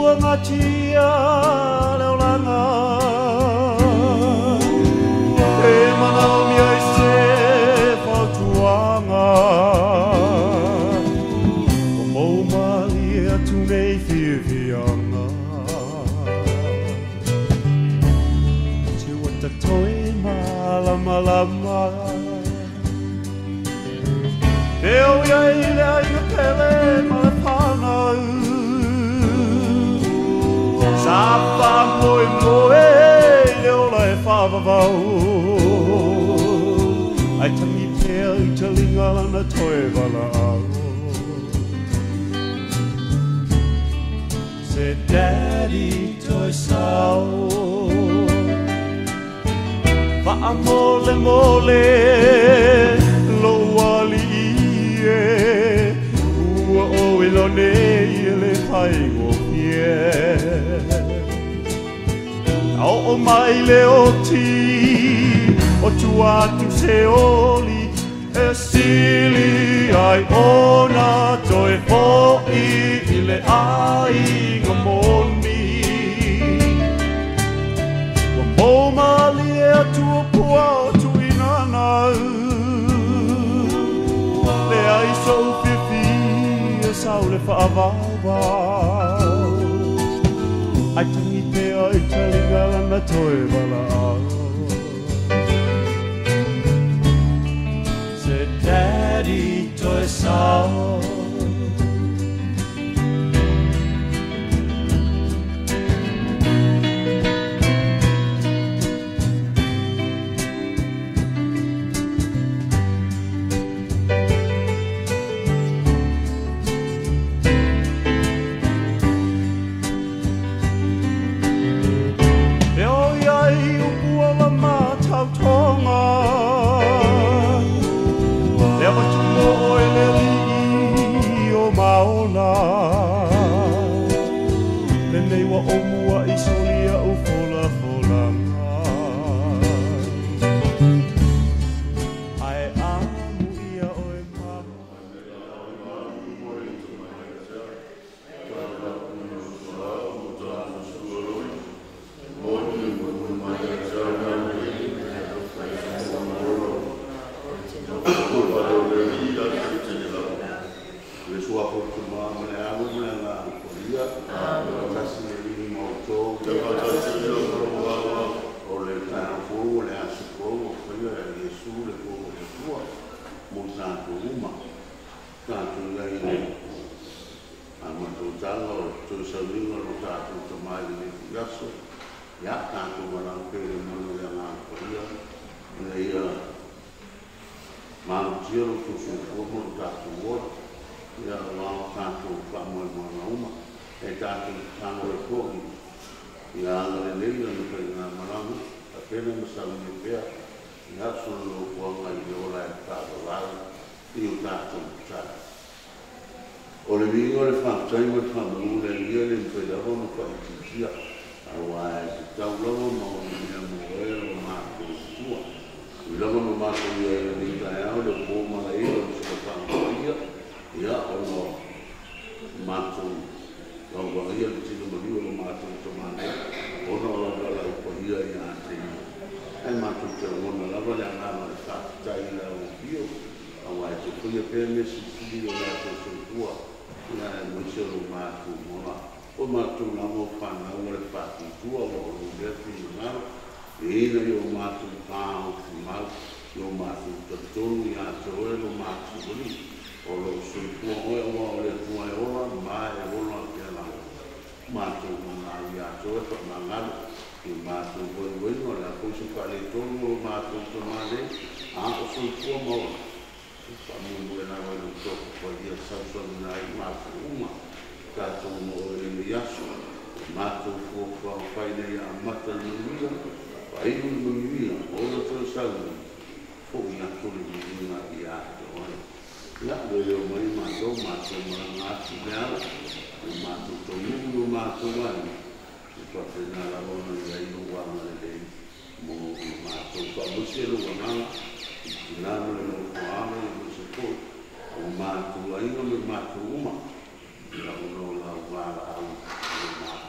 Ua gatia le olaga e manaomia i se fautuaga. Ua moumalie atu nei fiafiaga te ua tatoe malamalama. E o iai le aiga pele ma le whanau. Sa whamoe moe le ola e whawawau. Ai tangi pea i te linga lana toe wala au. Se daddy toi sao. Wha mole mole lo wali e. Ua o ilone i le whaingo fie. Au o mai le oti o tua atu se oli. E sili ai ona toe fo'i i le aiga moni. Ua moumalie atu o pua o tuinanau. Le ai sou fiafia sau le faavauvau. Ai tangi pea i te linga lana toe walaau. Se daddy toe sao. E o iai upu ala mātautonga. Le avatu mo oe le alii o maola. Lenei ua o mua i solia u folafolanga. Ae amu ia oe ma. Le sua fortuna ma le alu ma le nga ia tasi le lini mautou o le taeao o le aso fou o faia e Iesu le fou o le Atua mo tatou uma. Tatou i ai le amatautaga o toe sauliga lo tatou tamai i lenei foi aso. Ia tatou valaau pea i le mana o le Agaga Paia ina ia malutia lo outou soifua ma lo tatou ola. Ia aua o tatou faamoemoega uma. E tatou tatalo ai foi ia agalelei lana faigamalaga tapena ma saunia pea i aso o le nofoaga i le ola e faavavau i o tatou tatalo. O le viiga o le faafetai ma le faamanu le Alii e le mafai lava ona faaitiitia, aua e tatau lava ma ona mea mo oe lo matou Atua. Ui lava na matou i ai i lenei taeao le po malaia o le silafaga paia, ia ona o matou lauvagaia le tino maliu o lo matou tamalei, ona o lau valaau paia ia te ia. Ae matou te lagona lava le agaga o le faafetai i lau afio, aua e te faia pea mea silisili i o latou soifua, ia aemaise o lo matou mola. O matou lava o fanau a le faatuatua ua o lou lea finagalo, e ina i o matou taofimau, i o matou talitonu ia te oe lo matou Alii. O lo o soifua oe aua o le Atua e ola ma e ola pea lava. Matou valaau ia te oe faamagalo i o matou vaivaiga, o le a foi se faaletonu o lo matou tama nei, a o soifua ma ola. Faamoemoe lava i lou tofa paia sausauina ai matou uma, tatou ma oe i lenei aso. O matou fuafuaga fai ina ia amata i le manuia, faaiu i le manuia, ola toe sauni, fo'i atu le viiga ia te oe. Ia, leoleo mai matou, matou malaga atu i le ala, i o matou taunuu i o matou aiga, e faapena lava ona i ai lou agalelei mo i matou. Faamaise lou agaga i le tina ma le nofo a alo, aemaise foi o matou aiga ma i matou uma, ia ona o lau valaau i o matou.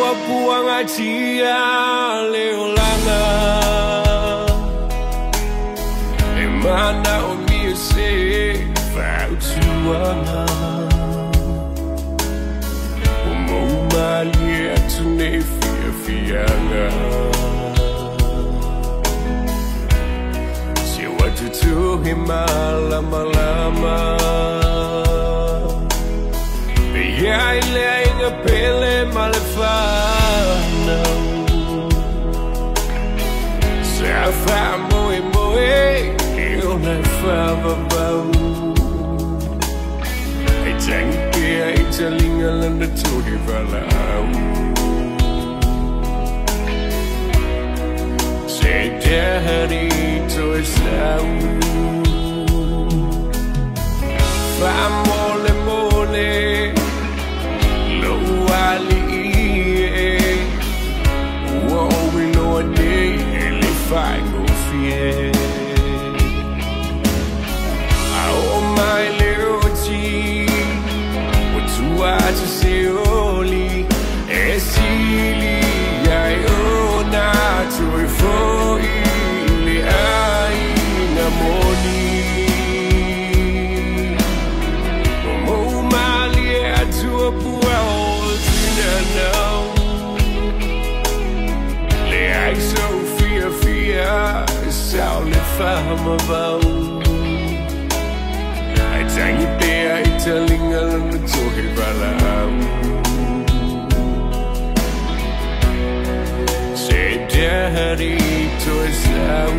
Puapuaga tia le olanga e mana o mia se fautuaga o moumalie atu nei fiafiaga se o atutuhi malamalama ia i le aiga pele ma le whanau Sa wha moe moe e ona e whavavau Hei tangi pea i talinga lana tohe valaau Se daddy toe sau Wha mole mole Ai tangi pea i talinga lana tohe valaau Se daddy toe sau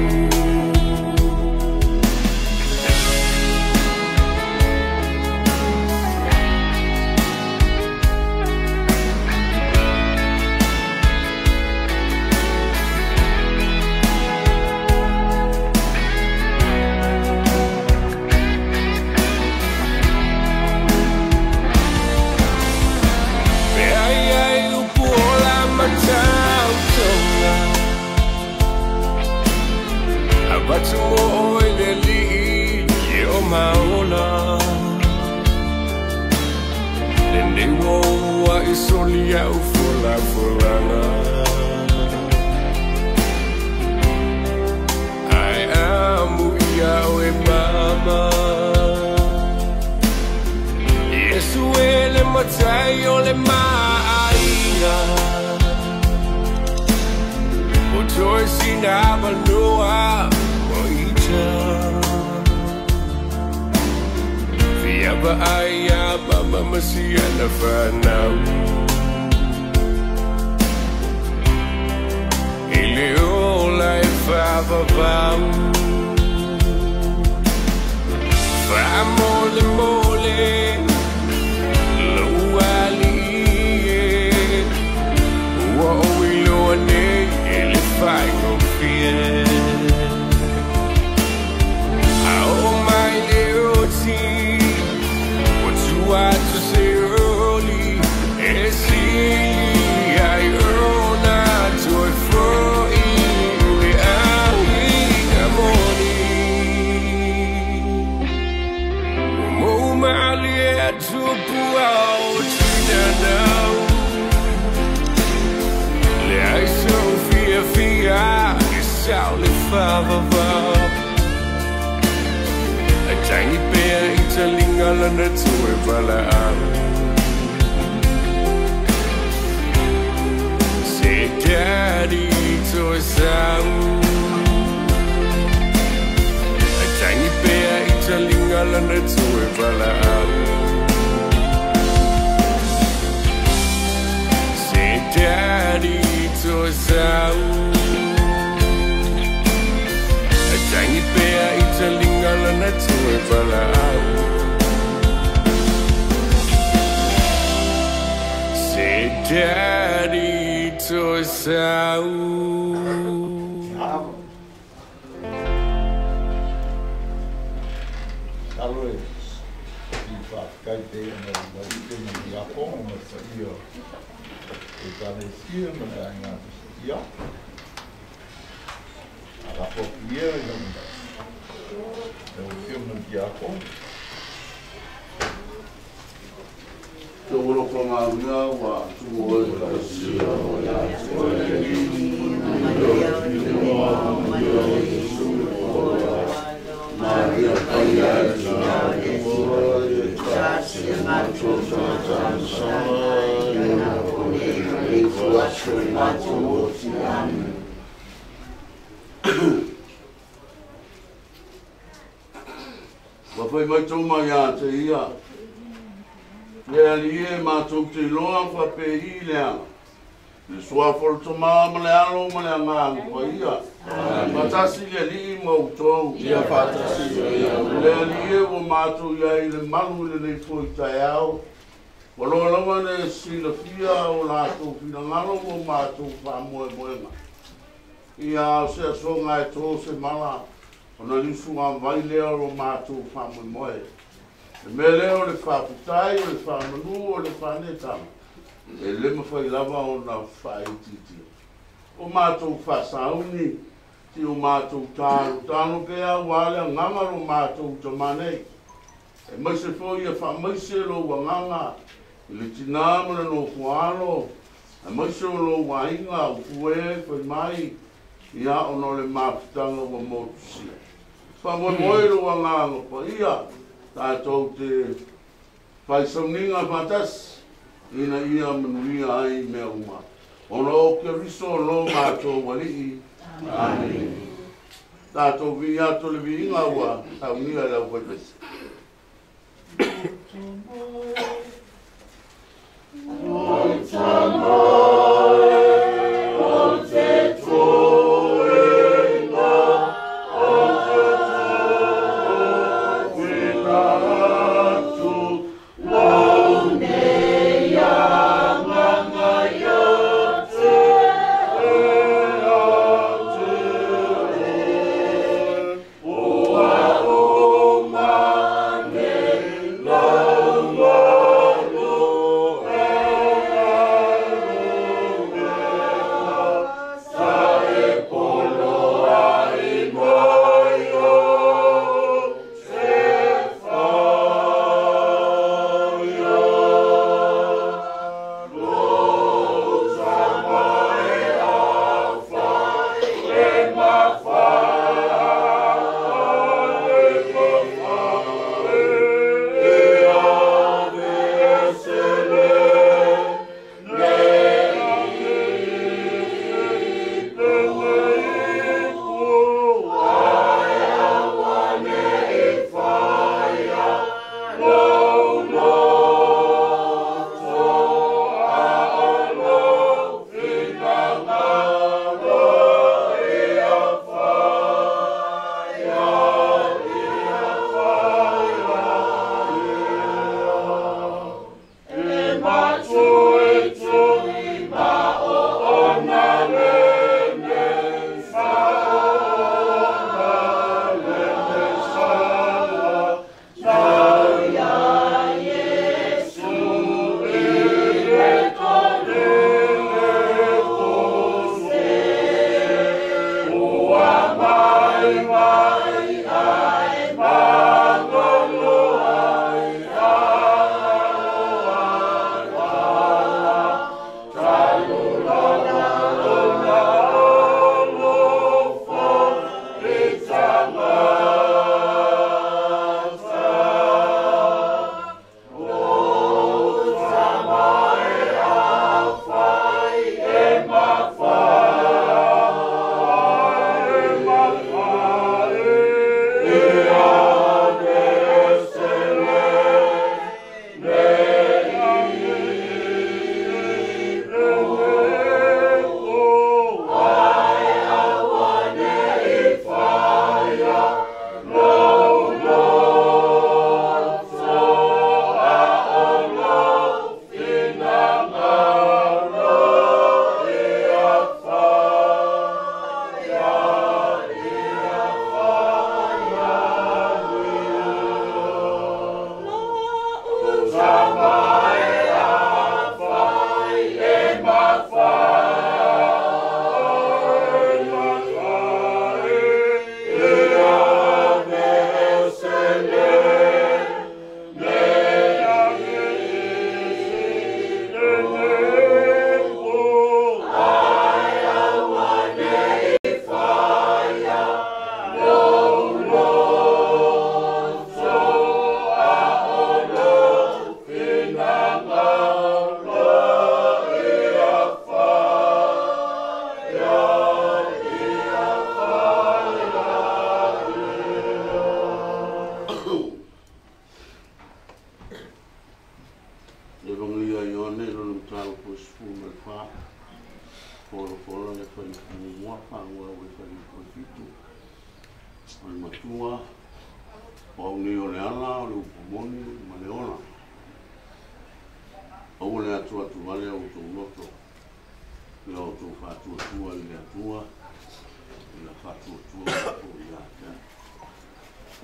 Batu mo oi le lii ke o maola Le nei wo ua i soli au fola folanga Ai amu ia o e mama Yesu ele matai o le maaiga O toi sina manoa Fia vaai mama masia na whanau I le ola e whavavau Wha mole mole Lau ali e Ua o iloa nei e le whaingofie Atu se oli e sili ai ona toe foi le aiga moni Ua moumalie atu pua o tinanau Le ai sou fiafia e sau le whavavau Ai tangi pea i talinga lana toe valaau Se daddy toe sau Ai tangi pea i talinga lana toe valaau Se daddy toe sau Ai tangi pea i talinga lana toe valaau Se daddy toe sau Salo e i whawhikai te ina i tēnei i apo o ngā ia e tāne sia ma le ainga ia. A rapo ia i lau e o whio ki apo. Te oro ko ngā ua tu o e Ua fai mai tou mai ia te ia, le alii e matou te iloa faapei le aga, le suafa o le Tama ma le Alo ma le Agaga Paia, faatasi le Alii ma outou. Ia faatasi ia. Le Alii e ua matou i ai i le malu i lenei foi taeao, ua loa lava le silafia o latou finagalo mo matou faamoemoega. Ia o se asoga e tō se mala, ona liusu vai lea o lo matou faamoemoe. Le mea lea o le faafetai, o le faamanu, o le faanetaga, e le mafai lava ona faaitiitia. O matou faasauni, si o matou talotalo pea aua le agaga lo matou tama nei. E maise foi ia faamaise lou agaga i le tinā ma le nofoalo, e maise o lou aiga upu e fai mai, ia ona o le mafutaga ua motusia. Faamoemoe lou agaga paia, tatou te faisauniga faatasi, ina ia manuia ai mea uma. Ona o Keriso lo matou Alii. Amene. Tatou viia atu le viiga ua saunia e le aufaipese. fa folafola le fuaiupu muamua faaauau i le fuaiupu e 7. O le matua o au nei o le ala o le upu moni ma le ola. Aua le atuatuvale o outou loto ia outou faatuatua i le Atua, ia faatuatua foi ia te au.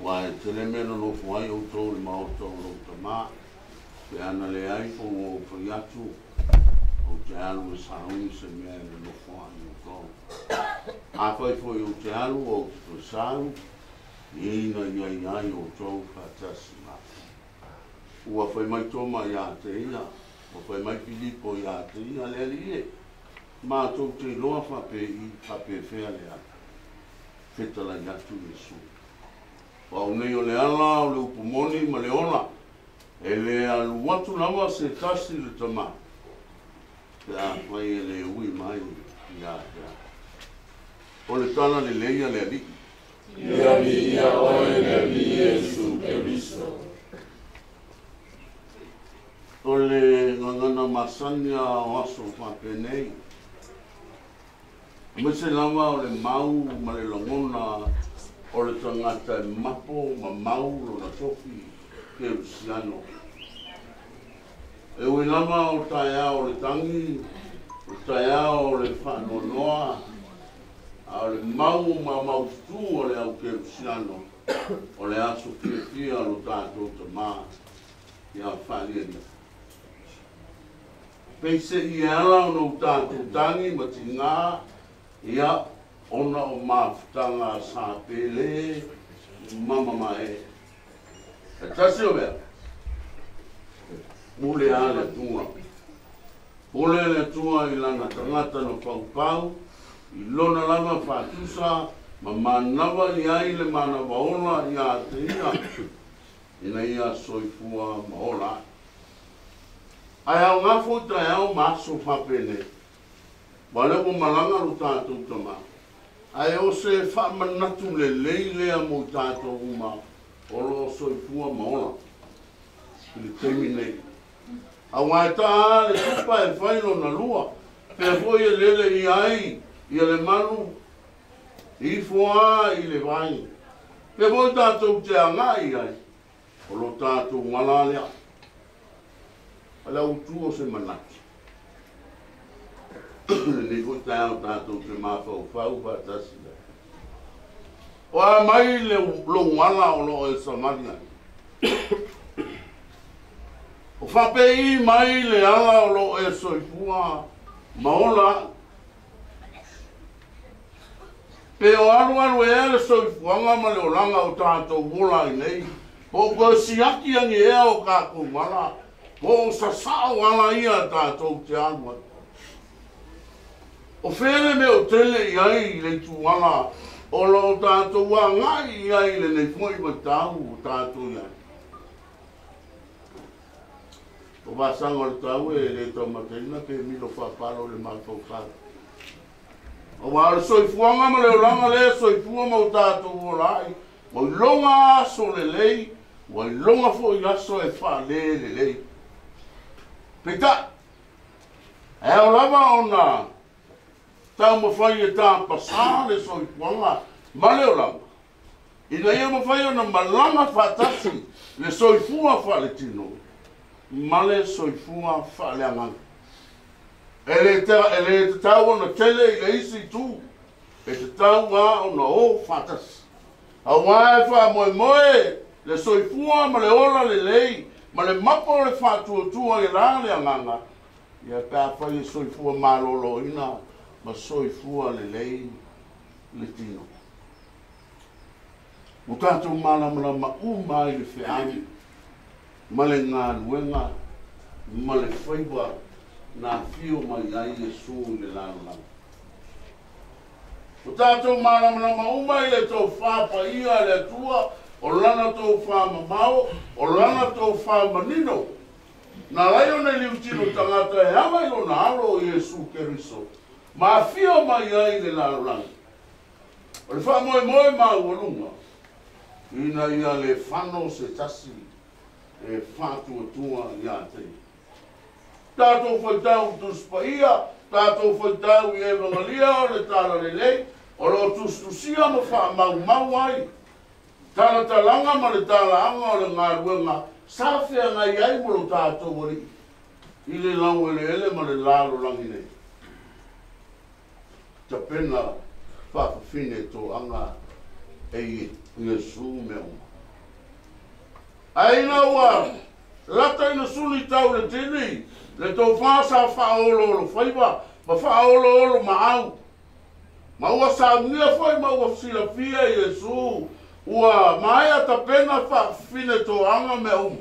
Aua e tele mea nonofo ai outou i le maota o lou Tamā, pe ana leai po ua ou fai atu, ou te alu e sauni se mea e nonofo ai outou. Afai foi ou te alu ou te toe sau, ina ia i ai outou faatasi ma au. Ua fai mai Toma ia te ia, ua fai mai Pilipo ia te ia, le Alii e, matou te iloa faapei faapefea le ala. Fetalai atu Iesu. O au nei o le ala o le upu moni ma le ola, e le alu atu lava se tasi i le Tamā, pe afai e le ui mai ia te au. O le tala lelei a le Alii. Ia viia oe le Alii Iesu Keriso. O le gagana masani a o aso faapenei, aemaise lava o le mau ma le lagona o le tagata e mapo ma mau lona tofi kerisiano. E ui lava o taeao o le tagi, o taeao o le faanoanoa, a o le mau ma maututū o le au kerisiano, o le aso fiafia lo tatou Tamā ia faalialia. Peise'i e ala ona ou tatou tagi ma tigā ia ona o mafutaga sa pele ma mamae. E tasi o mea, pule a le Atua. Pule le Atua i lana tagata na paupau, i lona lava faatusa ma manava i ai le manava ola ia te ia, ina ia soifua ma ola ai. Ae aoga foi taeao ma aso faapenei. Ua lea ua malaga lo tatou Tamā. Ae o se faamanatu lelei lea mo i tatou uma o lo o soifua ma ola i le taimi nei. Auā e ta'a le tupa e fai lona lua, pea foi e lele ia ai ia le malu ifo a i le vai. Pea foi tatou te agai ai, o lo tatou ala lea. O le autu o se manatu. Lenei foi taeao tatou te mafaufau faatasi ai. O a mai le lou ala o lo o e savali ai. O faapei mai le ala o lo o e soifua ma ola ai. Pe o alualu ea le soifuaga ma le olaga o tatou ola ai nei, po o toe siaki ane ea o tatou ala, po o sasao ala ia tatou te alu ai. O fea le mea o tele i ai i le ituala o lo o tatou agai i ai i lenei foi vaitau o tatou i ai. O vasaga o le tau e le taumateina pe milo faapalo i le mafaufau. Auā o le soifuaga ma le olaga lea e soifua ma o tatou ola ai, ua iloga aso lelei, ua iloga foi aso e faale lelei. Peitai, e ao lava ona taumafai e tapasā le soifuaga ma le olaga, ina ia mafai ona malaga faatasi le soifua faaletino ma le soifua faaleagaga. E le e tatau ona tele i le isi itu, e tatau lava ona o faatasi. Auā e faamoemoe le soifua ma le ola lelei ma le mapo o le faatuatua i la le agaga, ia pe afai e soifua maloloina ma soifua lelei le tino. Ua tatou malamalama uma ai i le feau ma le galuega ma le faiva na afio mai ai Iesu i le lalolagi. Ua tatou malamalama uma i le tofā paia a le Atua, o Lana tofā mamao, o Lana tofā manino, na ala ai ona liutilo tagata e ala i Lona Alo o Iesu Keriso, ma afio mai ai i le lalolagi. O le faamoemoe maualuga, ina ia le fano se tasi e faatuatua ia te ia. Tatou faitau Tusi Paia, Tatou faitau i Evagelia o le Talalelei, o lo o tusitusia ma faamaumau ai talatalaga ma le talaaga o le galuega sa feagai ai ma lo tatou Alii i le laueleele ma le lalolagi nei. Tapena faafafine toaga e Iesu mea uma. Ae ina ua lata ina suli tau le tini, le tofā sa faaoloolofaiva ma faaoloolomaau, ma ua saunia foi ma ua silafia e Iesu ua maea tapena faafafine toaga mea uma,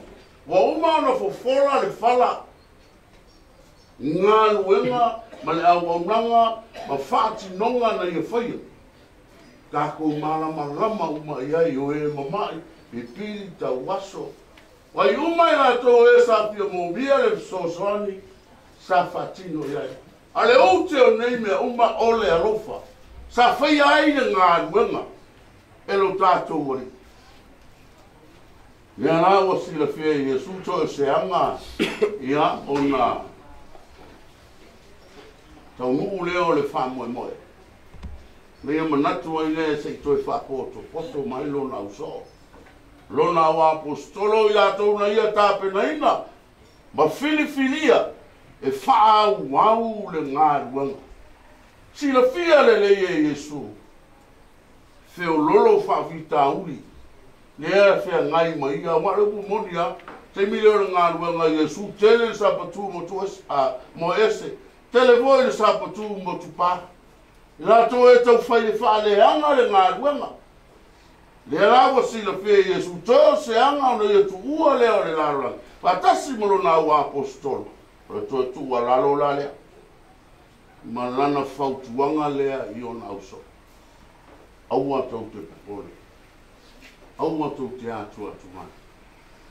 ua uma ona fofola le fala i galuega ma le auaunaga ma faatinoga na ia faia. Tatou malamalama uma i ai o e mama'i, pipili, tauaso, o ai uma i latou e sa fia moomia le fesoasoani sa faatino i ai. A le ute o nei mea uma o le alofa sa faia ai le galuega e lo tatou Alii. Lea la ua silafia e Iesu toeseaga ia ona taunuu lea o le faamoemoe. Na ia manatu ai lea se i toe faapotopoto mai lona ausoo, lona au aposetolo i latou na ia tapenaina ma filifilia e faaauau le galuega. Silafia lelei e Iesu feololo faafitauli lea feagai ma ia, aua o le upu moni lava, taimi lea o le galuega a Iesu, tele le sapatu moese, tele foi le sapatu motupā. I latou e taufai e faaleaga le galuega. Lea la ua silafia e Iesu toe o se aga ona ia tuua lea o le lalolagi faatasi ma lona au aposetolo, o le toe tuualalo la lea ma lana fautuaga lea i ona ausoo. Aua tou te popole, aua tou te atuatuvale,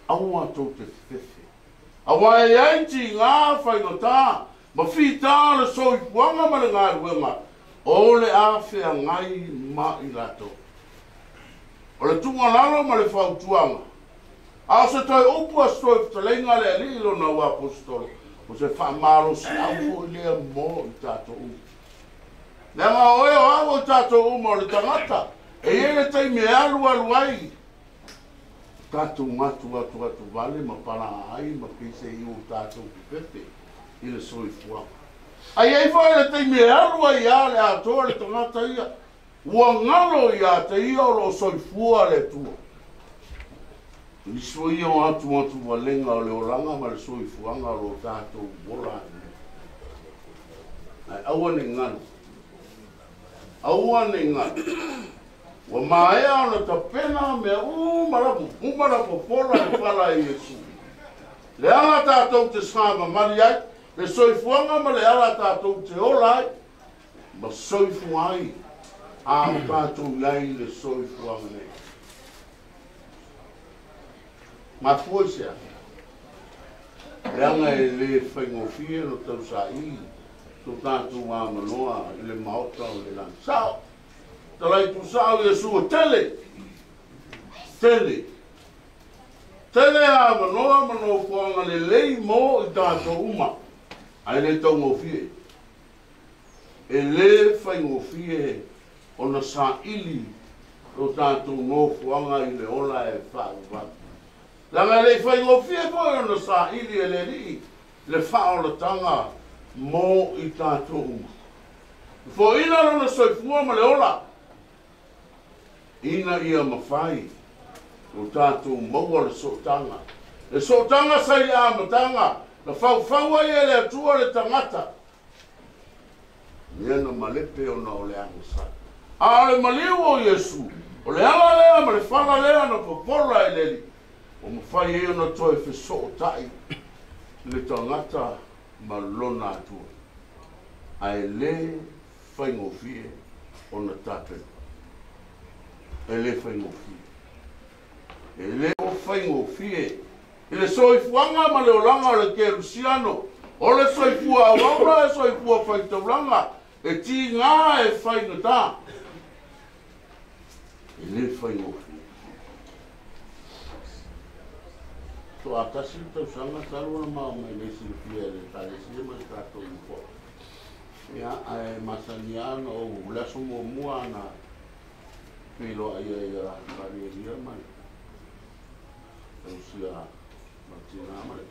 aua tou te fefefe, aua e i ai tiga faigata ma fita le soifuaga ma le galuega o le a feagai ma i latou. O le tuualalo ma le fautuaga, a o se toe upu a se toe fetalaiga a le Alii lona au aposetolo, o se faamalosiau foi lea mo i tatou uma. Leaga o oe o au o tatou uma o le tagata, e i ai le taimi e alualu ai tatou matuatuatuvale ma palaa ai ma keise i o tatou fefefe i le soifuaga. Ae i ai foi le taimi e alu ai lava le atoa le tagata ia, ua galo ia te ia o lo o soifua le Atua. Nisi foi ia o atuatuvalega o le olaga ma le soifuaga o lo o tatou ola ai nei. Ae aua ne i galo, aua ne i galo, ua maea ona tapena mea uma lava, uma ona fofola le fala e Iesu. Le ala tatou te savavali ai, le soifuaga ma le ala tatou te ola ai, ma soifua ai, a o tatou i ai i le soifuaga nei. Mafua i se a? Leaga e le faigofie ona tausaili so tatou avanoa i le maota o le lagi. Sao! Talai tuusao Iesu e tele! Tele! Tele avanoa ma nofoaga lelei mo i tatou uma, ae le taugofie. E le faigofie ona saili lo tatou nofoaga i le ola e faavavau. Leaga e le i faigofie foi ona saili e le Alii le faaolataga mo i tatou uma. E foaina lona soifua ma le ola, ina ia mafai o tatou maua le sootaga. Le sootaga sa i le amataga, na faufau ai e le Atua le tagata, lea na malepe ona o le agasala. A o le maliu o Iesu, o le ala lea ma le fala lea na popola e le Alii, ua mafai ai ona toe fesootai le tagata ma lona Atua. Ae le faigofie ona tapena. E le faigofie. E le o faigofie i le soifuaga ma le olaga o le kerisiano, o le soifua auauna e soifua faitaulaga, e tiga e faigata. E le faigofie. Toatasi le tausaga talu ona ma o mai nei silafia e le Ekalesia ma le tatou nofoa. Ia, ae masani lava ona ou le aso muamua na feiloai ai ia Faalelia ma le tausia ma le tina ma le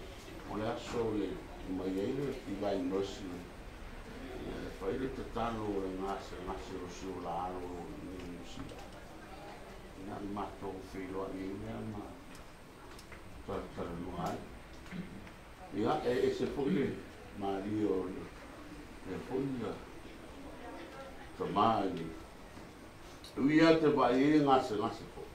o le aso e mai ai le Divine Mercy e fai le tatalo o le gasegase o si o la alo o lo o i Niu Sila. Ia, na matou feiloai ai lea ma talatalanoa ai. Ia, e ese foi le malie o le foi tamā i le ui lava te vaai ai e gasegase foi,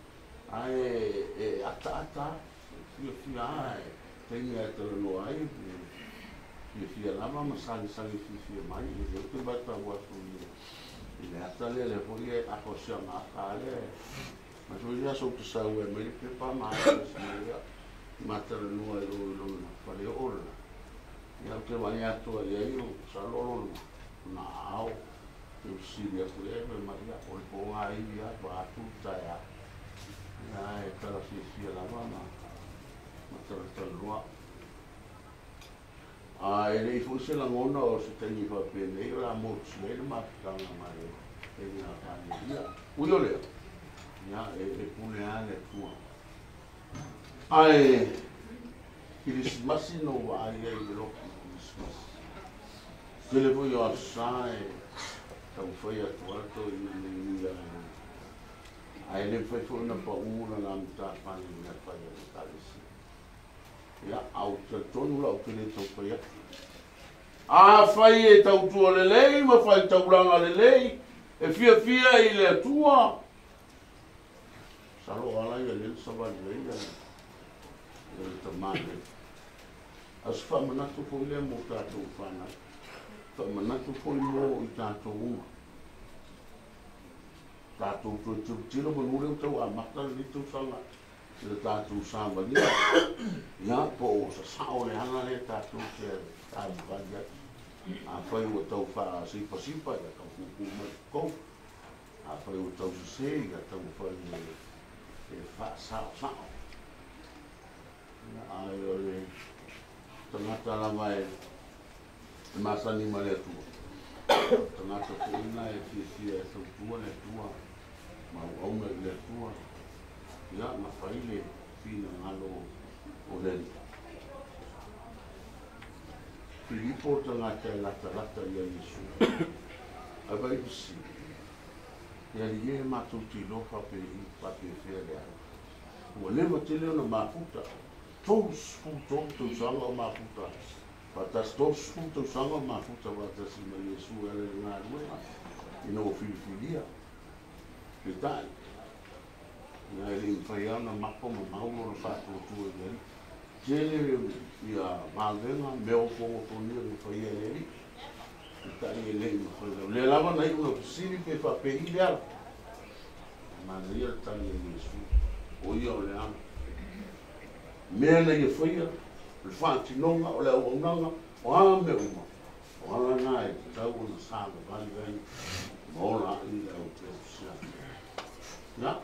ae e ataata lava, e fiafia lava e taimi lava e talanoa ai, e fiafia lava ma sagisagi fiafia mai. O lea ou te matau atu i le ata lea, lea foi e afa o si ana ata lava lea. Mai foi le aso ou te sau ai mai le pepa ma asiasi mai ia ma talanoa i o i lona faleoo lena. Ia ou te vaai atu i ai o masalo o lona aao te fesili atu i ai fai mai, ia o le pogaivi lava vaeatu le taeao. Ia ae tala fiafia lava ma talatalanoa. A e le i foi se lagona o se taimi faapenei o le a motusia ai le mafutaga ma le faiga faalelia. Ui o lea, ia e pule lava le Atua. Ae Kerisimasi na ou vaai ai i le lotu i Kerisimasi. Tele foi o aso sa e taumafai atu lava toeaiina nei ui lava ae le mafai foi ona pau lana matafale i mea fai a le Ekalesia. Ia, a ou talitonu la ou te le tau fai atu. Afai e tautua lelei ma fai taulaga lelei, e fiafia i le Atua, masalo o ala ia lea na savali ai le tama nei. A o se faamanatu foi lea mo tatou fanau, faamanatu foi mo i tatou uma. Tatou toe tilotilo manu lea ua tau amata lenei tausaga i le tatou savalia, ia po o sasao le ala lea tatou te savavali ai. Afai ua tau faasipasipa, ia tau pupuu mai i totonu. Afai ua tau sese, ia taumafai e faasaosao. Ia, ae o le tagata lava e masani ma le Atua, o le tagata foi lena e fiafia e tautua le Atua, ma auauna i le Atua, ia ma fai le finagalo o le Alii. Filipo le tagata e latalata ia Iesu. Ae vaai fesili, Le Alii e, matou te iloa faapefea le ala. Ua leva tele ona mafuta, 33 tausaga o mafuta faatasi, 30 tausaga o mafuta faatasi ma Iesu e ala i le galuega ina ua filifilia. Peitai, ia e le i mafai lava ona mapo ma mau lona faatuatua i le Alii. Tele ia vavega, mea ofogofonia na faia e le Alii, peitai e le i mafai lava. O lea lava na iu na fesili pe faapei le ala. E manaia le tali a Iesu, o ia o le ala. Mea na ia faia, o le faatinoga, o le auaunaga, o a mea uma, o ala na e tatau ona savavali ai ma ola ai le au kerisiano. Ia,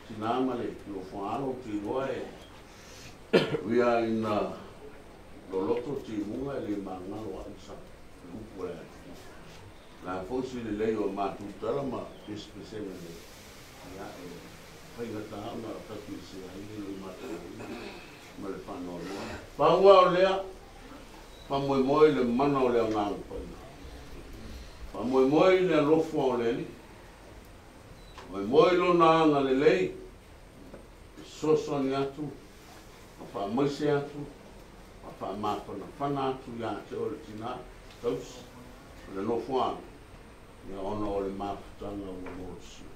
tina ma le nofoaalo ou te iloa e ui lava ina loloto timuga e le magalo ai sa le upu a le atunuu. O le a foi se lelei o a matou tala ma pesepesega nei, ia e faigata ona tafiesea ai le matauina ma le faanoanoa. Pau lava o lea, faamoemoe i le mana o le Agaga Paia. Faamoemoe i le alofa o le Alii. Faamoemoe i Lona agalelei e fesoasoani atu ma faamaise atu ma faamafanafana atu ia te oe le tina tausi o le nofoaga, ia ona o le mafutaga ua motusia.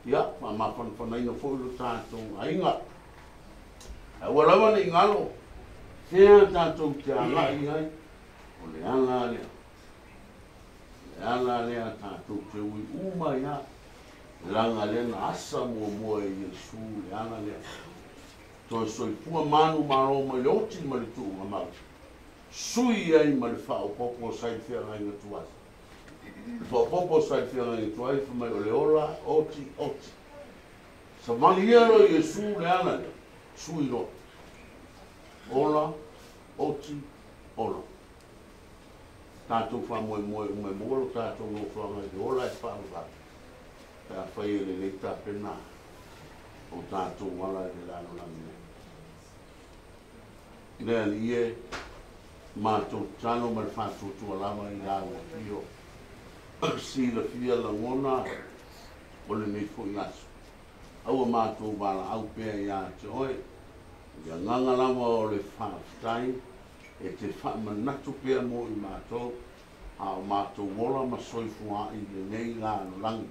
Ia faamafanafanaina foi lo tatou aiga. Ae ua lava ne i galo, fea tatou te agai i ai, o le ala lea. O le ala lea tatou te ui uma ai lava, leaga lea na asa muamua e Iesu le ala lea. Toe soifua manumalo mai le oti ma le tuugamau, sui ai ma le faaopoopo sa i le feagaiga tuai. Le faaopoopo sa i le feagaiga tuai fai mai o le ola, oti, oti. Savali ia loa Iesu le ala lea, sui loa. Ola, oti, ola. Tatou faamoemoe uma e maua lo tatou nofoaga i le ola e faavavave pe afai e lelei tapena o tatou ala i le lalolagi nei. Le Alii e, matou tatalo ma le faatuatua lava i lau Afio, silafia lagona o lenei foi aso. Aua matou valaau pea ia te oe, i le agaga lava o le faafetai e te faamanatu pea mo i matou, a o matou ola ma soifua'i i lenei lalolagi,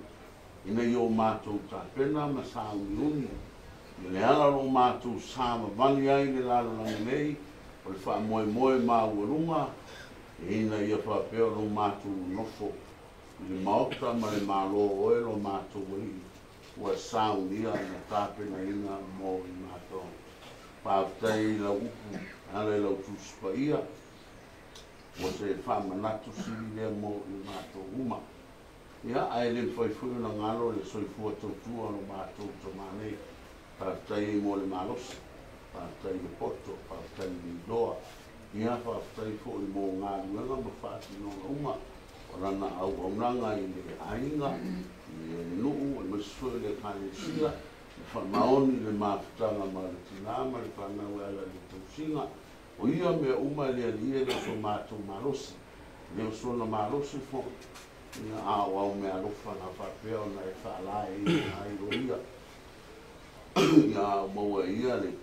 ina ia o matou tapena ma sauniuni i le ala o lo matou savavali ai i le lalolagi nei, o le faamoemoe maualuga, ina ia faapea ona o matou nonofo i le maota ma le Malo o oe lo matou Alii ua saunia ma tapenaina mo i matou. Faafetai i lau upu e ala i lau Tusi Paia, ua se faamanatu sili lea mo i matou uma. Ia, ae le mafai foi ona galo le soifua tautua o lo matou tama nei. Faafetai ai mo le malosi, faafetai i le poto, faafetai i le iloa. Ia, faafetai foi mo galuega ma faatinoga uma o lana auaunaga i le aiga, i le nuu, aemaise foi o le Ekalesia, le faamaoni i le mafutaga ma le tinā ma le fanau e ala i le tausiga. O ia mea uma e le Alii e le o so matou malosi, e le o sona malosi foi, ia, a o au meaalofa na faapea ona e faalaeiina ai o ia, ia a o maua e ia le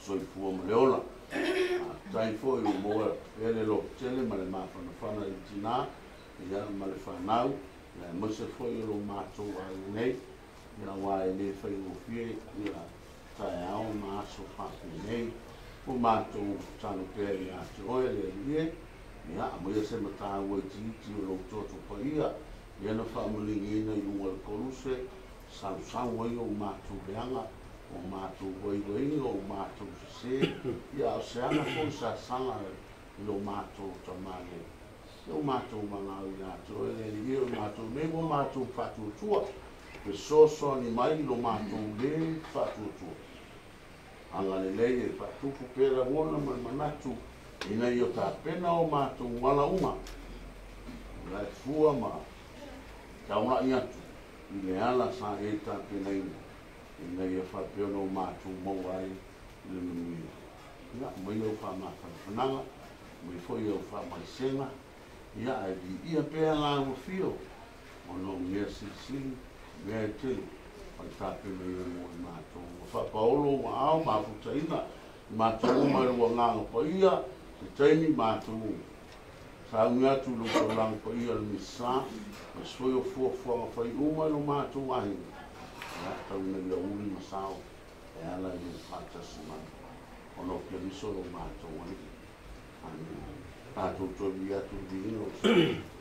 soifua ma le ola. Faafetai foi ua maua pea le lototele ma le mafanafana i le tinā, ia, ma le fanau, ia, aemaise foi o lo matou aiga nei, ia, aua e le faigofie ia taeao ma aso faapenei. Ua matou tatalo pea ia te oe, le Alii e, ia, aumaia se mataupu itiiti o lou toto paia, ia na faamaligiina i luga o le koluse, sausau ai o matou leaga, o matou vaivaiga, o matou sese, ia, a o se aga foi sa sala i lo matou tama nei. Ia o matou valaau ia te oe, le Alii e, o matou nei ua matou faatuatua, fesoasoani mai i lo matou lē faatuatua. Agalelei e faatupu pea lagona ma le manatu ina ia tapena o matou ala uma, o la e fua ma taulai atu i le ala sa e tapenaina, ina ia faapea ona o matou maua ai le manuia. Ia, aumai au faamafanafanaga, aumai foi au faamaisega, ia, ae viia pea lau afio, ona o mea silisili, mea e tele o le tapenaina mo i matou. Ua faapaolo ua ao mafutaina i matou uma i lou Agaga Paia, se taimi matou sauni atu i lou taulaga paia o le Misa, ma se foi o fuafuaga fai uma i lo matou aiga, ia, tau ina ia uli ma sao e ala i lou faatasi mai, ona o Keriso lo matou Alii. Amene. Tatou toe ui atu i le viiga o le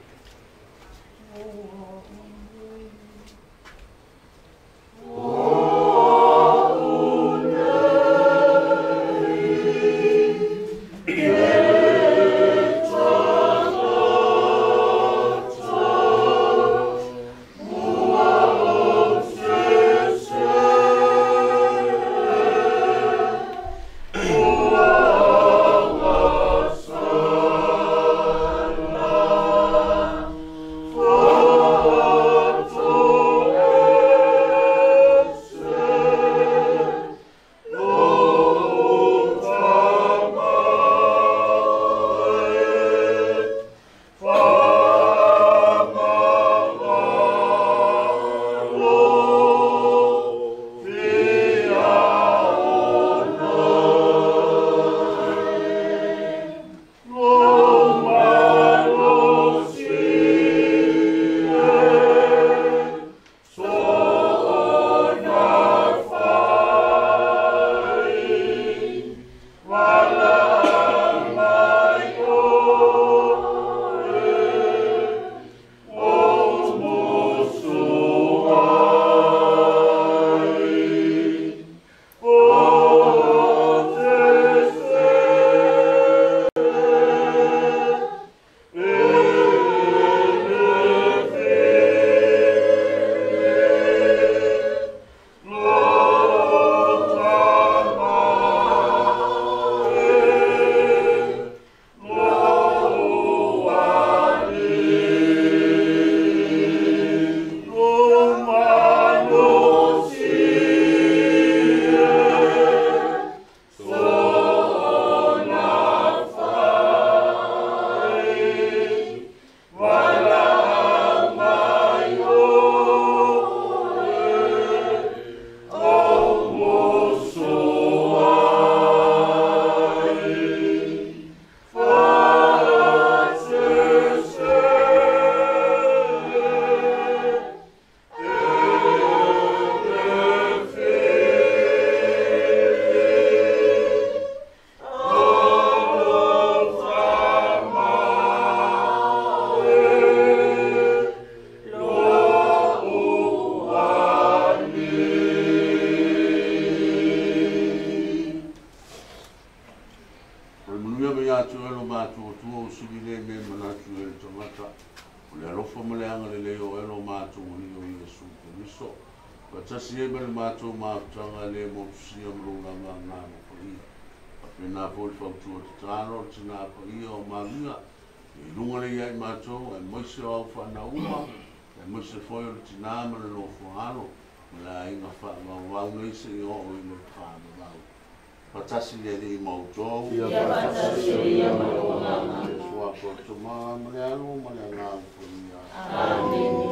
tagata. O le alofa ma le agalelei o oe lo matou Alii o Iesu Keriso. Faatasi ai ma le matou mafutaga e lē motusia ma lou lava agaga paia. Faapena foi le fautua tatalo a le tinā paia o Maria, i luga le ia i matou, aemaise o au fanau uma, aemaise foi o le tinā ma le nofo a alo, ma le aiga faavauvau nei seia oo i le faavavau. Faatasi le Alii ma outou. Ia faatasi ai ia ma lou agaga. I le suafa o le Tama ma le Alo ma le Agaga Paia. Amene.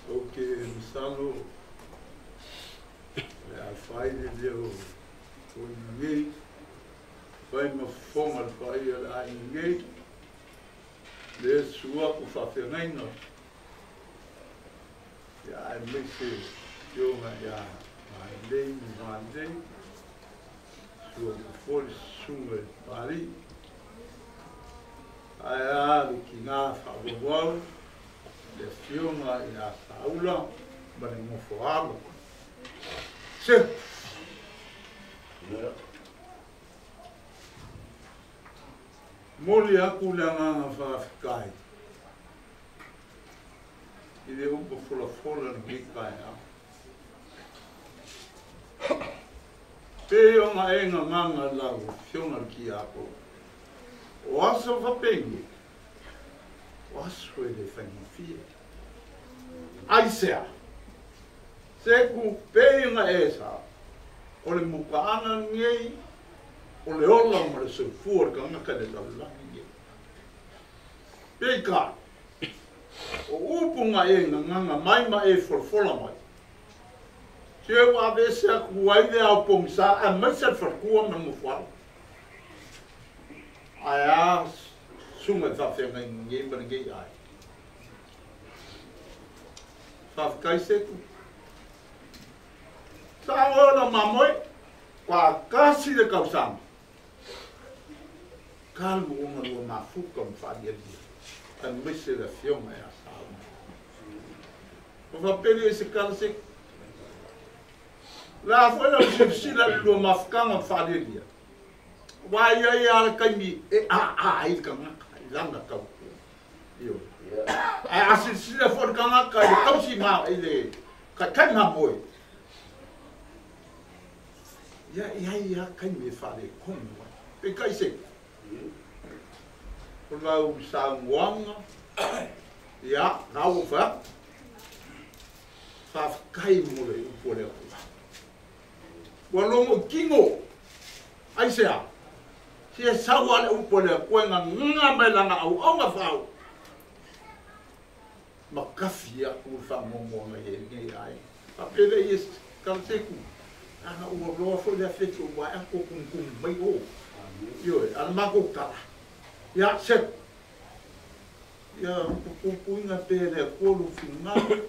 Ou te masalo le a fai le leo o nei, fai ma fofoga le paia o le aiga nei, le sua ku faafeagaiga, ia aemaise afioga ia Mailei ma Mailei, sua ku foi le susuga i le Papalii. Ae a le tina faavauau, le afioga ia Saula ma le nofo alo. Se! Momoli aku le agaga faafetai i le upu folafola lenei taeao. Pe ona e gagaga lau afioga le Tiakono, o aso faapeni, o aso e le faigofie. Aisea, se ku pe ona e sa, o le mukaaga lenei, o le ola ma le soifua o le tagata i le lalolagi nei. Peitai, o upu na e gagaga mai ma e folafola mai, se ua aveese atu ai le ao pogisa aemaise le faletua ma le nofoalo. Ae a susuga i faafeagaiga nei ma lenei aiga. Faafetai Seku. Sa oe ona mamoe, ua tasi le tausaga. Talu ona lua mafuta ma faalialia, aemaise le afioga ia Saula. Ua faapele i se kala Seku. O le a foi lau silasila i le lua mafutaga ma faalialia, aua e i ai lava le taimi e aa ai le tagata i lana tautua. Ioe. Ae a silasila foi le tagata i le tausi ma i le taitai mamoe, ia e i ai lava taimi e faaletonu ai. Peitai se, o lau saunoaga, ia, na ua fai atu. Faafetai mo le upu a le Atua. Ua logo i tino, aisea? Se sau lava le upu a le Atua e gagaga mai lana auauna faauu ma tafi atu le faamuamuaga i lenei aiga. Faapea lea ia Kalaseku, ana ua loa foi le afefi o ua atu o tumutumu mai o. Ioe, a o le matou tala, ia Seku, ia puipuiga pea e le Atua lou finagalo,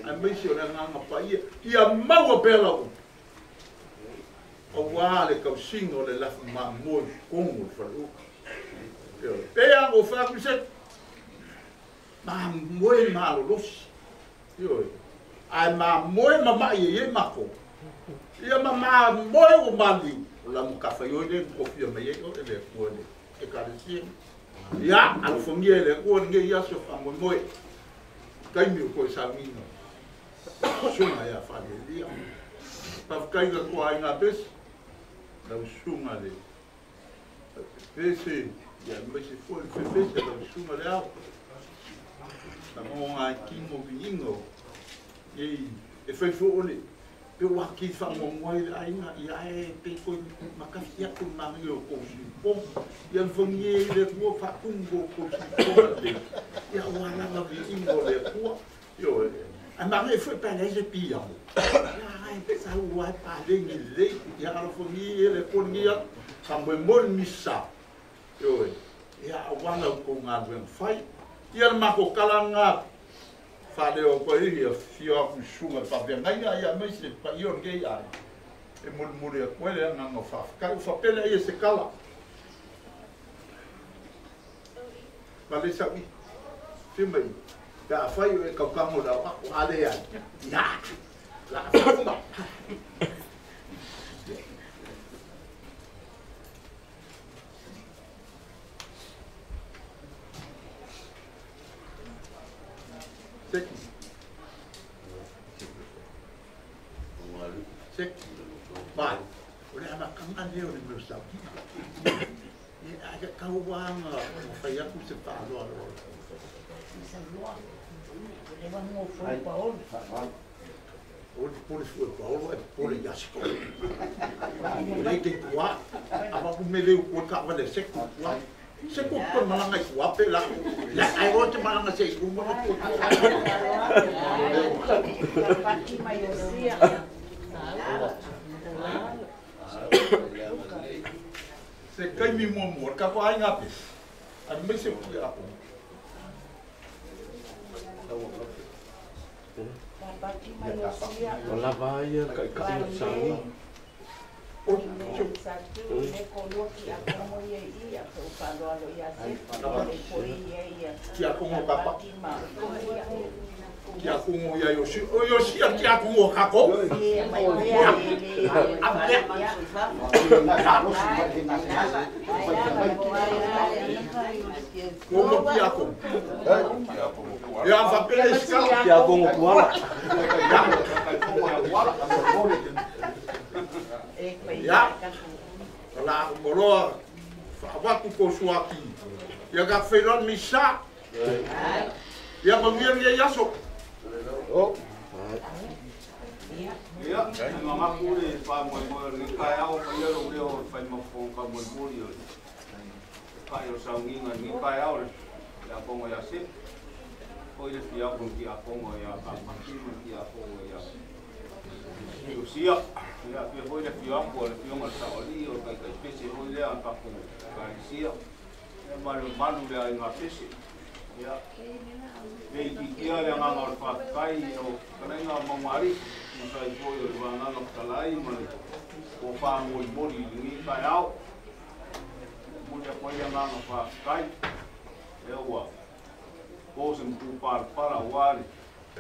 aemaise o le agaga paia, ia maua pea lau upu, aua le tausiga o le lafu mamoe i totonu o le faleuta. Ioe, pei lava ona ou fai atu Seku, mamoe malolosi, ioe, ae mamoe ma mai e i ai matou, ia ma mamoe ua maliu, o la matafaioi lea na tofia mai ai oe e le Atua i le Ekalesia. Ia, alofagia e le Atua lenei aso faamoemoe, taimi o toe sauniga susuga ia Faalelia. Faafetai i le toa aiga Pese, lau susuga le Pese, ia aemaise foi le Fepese, lau susuga le Ao. Na maua ngai tino viiga o nei, e fai foi o le pe ua ki faamuamua ai le aiga, ia ae pe koe makafi atu le manaia o tou siupoga. Ia alofagia e le Atua faatumu o tou siupoga le ia ua lava viiga o le Atua. Ioe, ae manaia foi pe a leai se piamo. Ia ae sau ai paleni lelei, ia alofagia e le Atua lenei aso, faamoemoe le misa. Ioe, ia aua la outou galuega fai. Ia le matou tala lena faaleo atu ai ia afifio atu i susuga i faafeagaiga ia aemaise le paia o lenei aiga. E mulimuli atu ai le agaga o faafetai. Ua faapea ia se tala. Ma le sau'i. Fia mai. Pe afai o e kaukago le au ako a le ai. Ia. La faafunga. Seki. Seki. Vai. O le amataga lea o le mea o sauiga. Ia ae tauaga o fai atu se faaaloalo. O le pole fua paolo e pole ia se ko. O le te tua. Ava ku mele u ko ka vale se ku tua. Se ku ko malanga i tua pe la. La ai o te malanga se ku mo ko tua. Se kai mi mo mo ka ko ai ngape. A me se ku a ko. O lava ia kai kai sangi. O Kia kongo kapa. Kia kongo ia Yoshi. O Yoshi kia kongo kako. Kongo kia kongo. Ia whapela i skala. Kia kongo kuala. Ia. La moloa whaawatu ko suaki. Ia ka whenua misa. Ia mangia ia iaso. Ia, nga le wha moe le kai au pa ia ro leo whai mafonga moe mori o kai o saunginga ni kai au le apongo ia se o ile fia ko ki apongo ia ka paki mo ki apongo ia Lucia ia fia foi le fia ko le fia nga sa oli o kai kai pese foi le ka ko kai sia e malu malu le ai nga pese ia nei ki kia le nga nga fa kai o kana nga mangari sai foi o vanga nga talai ma o fa mo mori ni kai au mo le ko ia nga nga fa kai e ua ko se mpu par para wari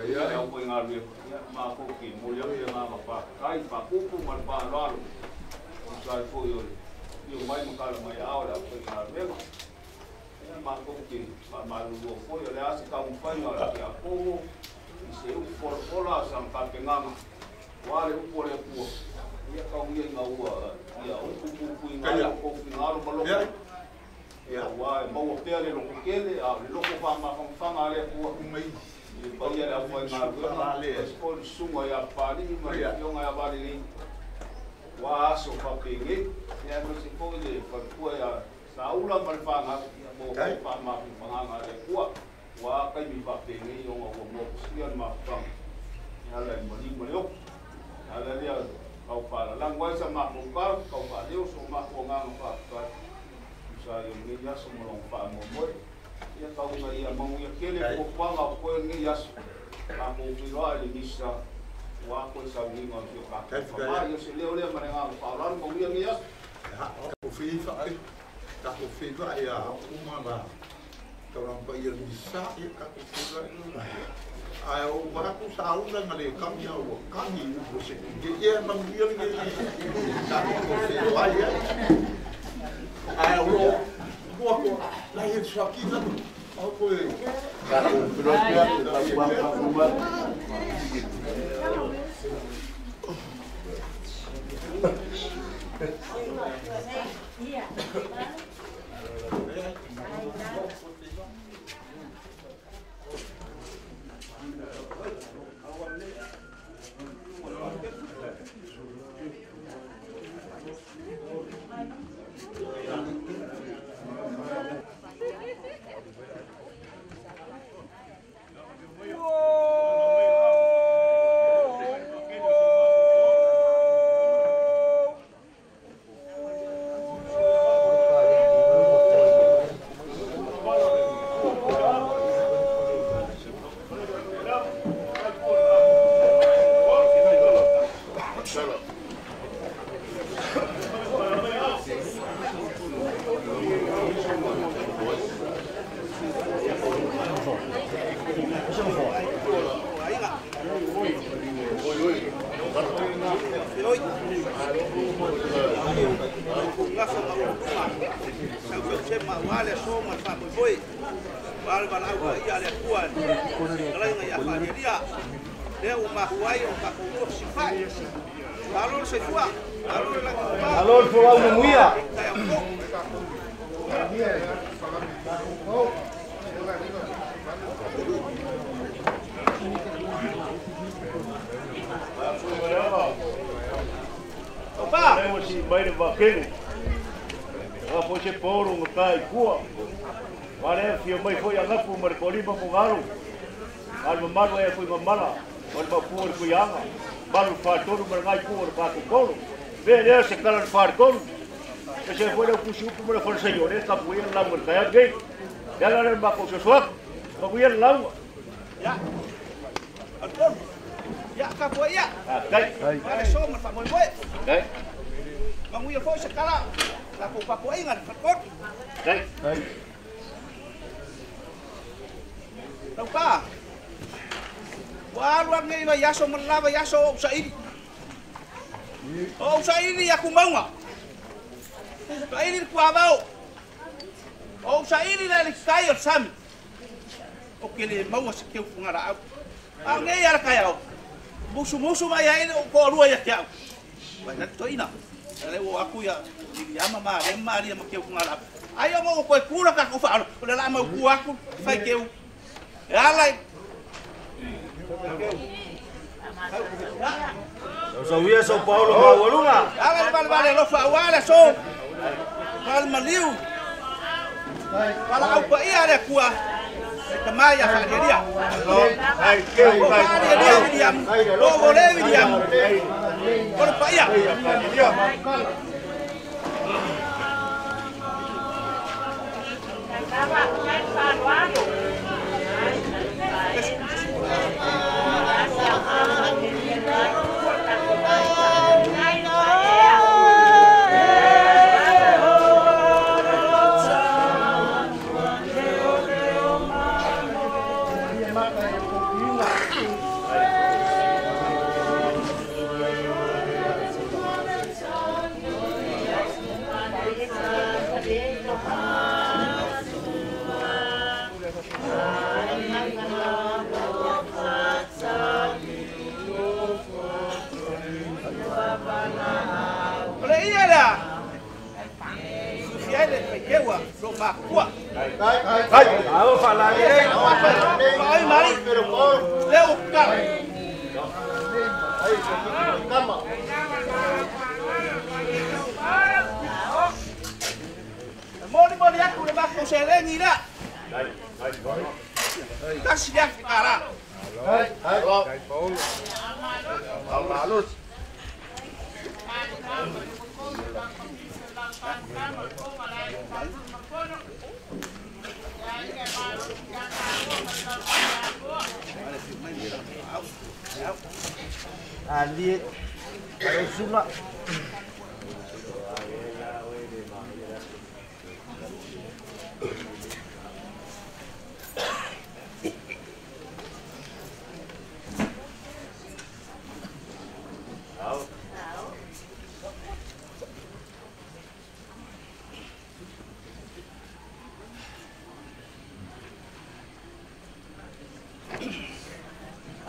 ia au ko nga le ia ma ko ki mo le ia nga fa kai fa kupu ma pa lalo sai foi o io mai mo kala mai au la ko nga le ma ko ki ma malu foi o le asa ka mo fai nga ki a ko i se u for ola sa ka penganga wale u pole pua ia ka u ia nga ua ia u ku ku nga ko ku nga ro malo ia wa mo pele lo kele a lo ko fa ma fa nga le pua mai i pa ia la foi nga le ko sunga ia pali ma ia nga ia vale ni wa so fa penge ia no se ko le fa pua ia saula ma fa nga ia mo fa ma fa nga le pua wa kai mi fa penge yo nga mo sia ma fa ia la mo ni mo yo ala ia kau pa la ngwa sa ma mo pa kau pa leo so ma ko nga fa fa sa yo ni ya so mo long fa mo mo ia kau nga ia mo ia kele ko pa nga ko ni ya so ma mo fi ro ali ni sa wa ko sa ni nga fi ka ma yo se leo le ma nga fa la mo ia ni ya ko fi fa ka ko fi fa ia uma la tau pa ia ni sa ia ka ko fi fa ai o maraku saula nga le kami au kami o se ke ia mangia ni ka ko se vai ai o ko ko la ia sa ki na o ko e ka ko propia la kwa Aua le aso ma le faamoemoe. Ua le valaau paia a le Atua i le fetalaiga ia Faalialia. Lea ua mafua ai o tatou lua fesilafai. Malo le soifua, malo le lagi mama. Malo le folau manuia. Taeao fou. Opa! Lea si mai le vakele. A foi se poro nga kai kua. Wale fia mai foi a ngapu ma le kolima mo ngalo. Al mamalu e foi mamala. O le mapu o le kuianga. Malu whātonu ma le ngai kua o le kākou kolo. Mea lea se kala le whātonu. E se foi le kusi upu ma le whanasai o le kapu ia le lauga le kaya nei. Lea la le mako sosoaku. Maku ia le lauga. Ya. Alpon. Ya ka po ia. Kai. Wale so ma le faamoemoe. Kai. Manuia foi se kala. La ko papoaiga le faletolu. Kai. Taupa. Ua alu atu nei vaiaso ma le la vaiaso o ou saili. O ou saili i aku mauga. Saili le puavao. O ou saili le alititai o le sami. O ke le maua se keu fugalaau. A o nei ala taeao. Musumusu mai ai le ou toalua ia te au. Vai nani toeaina. Le ua o atu ia Miriama ma Alema ma Alia ma keu fugalaau. Ai ona ua toe kula tatou faaalo. O le la mautu atu fai keu. E ala i Sauia São Paulo maualuga. Ala le valevale alofa aua le aso. Fale maliu. Valaau paia le Atua. E tama ia Faalialia. O Faalialia William. O Vole William. O le paia. O le ia lea. Fiai le faikeua lo makua. Ao faalagi ei. Ai mari. Le o kala. E moli moli atu le makou seleni lea. Tasi le afe tala. Ali Ayo sula.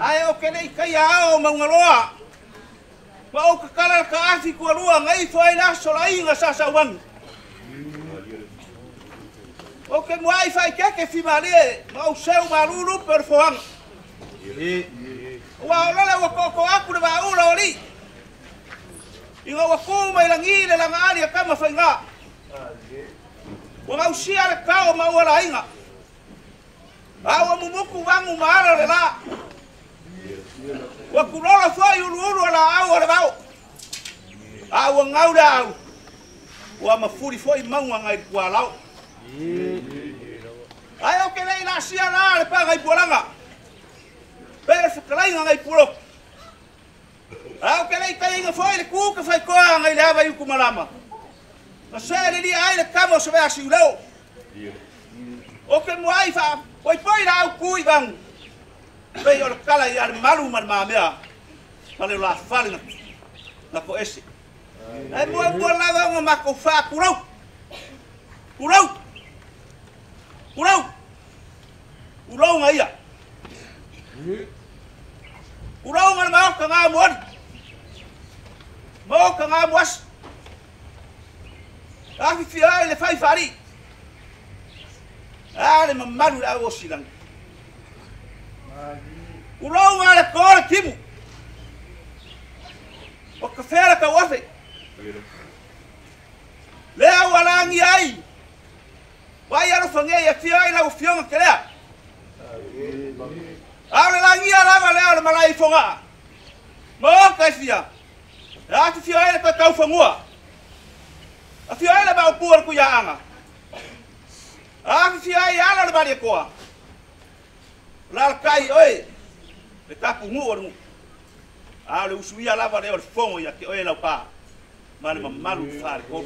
Ae o ke lei kai ao maungaloa. Ma o kakala ka afi kua lua ngai fo ai la so la inga sa sa wangi. O ke muai fai keke fi malie ma o seu malulu per foanga. Ua o lale ua koko aku le vaula o li. Inga ua ku mai langi le langa ali a kama whainga. Ua ngausia le kao ma ua la inga. A ua mumuku wangu maara le la. Ua kulola foi ulu ulu ala au o le vao. A ua ngau le au. Ua mafuri foi maunga ngai kua lau. Ai o ke lei la sia la le pa ngai pualanga. Pere whakalaiga ngai pulo. A o ke lei kai inga foi le kuka whai koa ngai le awa yuku malama. Na se le lia ai le kamo se vea si uleo. O ke muai wha poi poi la au kui vangu. Pei o le kala i ale malu ma le mamea. Ma le la fale na ko ese. E mua mua lava nga mako wha kurau. Kurau. Ulou. Ulou nga ia. Ulou nga maoka nga muali. Maoka nga muasi. Afi fia le fai fari. Ale mamalu la o silang. Ulou nga le kore kimu. O ka fera ka wafe. Lea walangi ai. Vai alo fange ya fia ai la ufionga kelea. Ale langi ala lea le malai fonga. Mo ka fia. La fia ai le ka fangua. A fia ai le ba pu ku ya anga. A fia ai ala le bari koa. La kai oi. Le tapu ngu o ngu. A le usuia lava le o le fongo ia ke oi lau pa. Ma le mamalu fa le ko.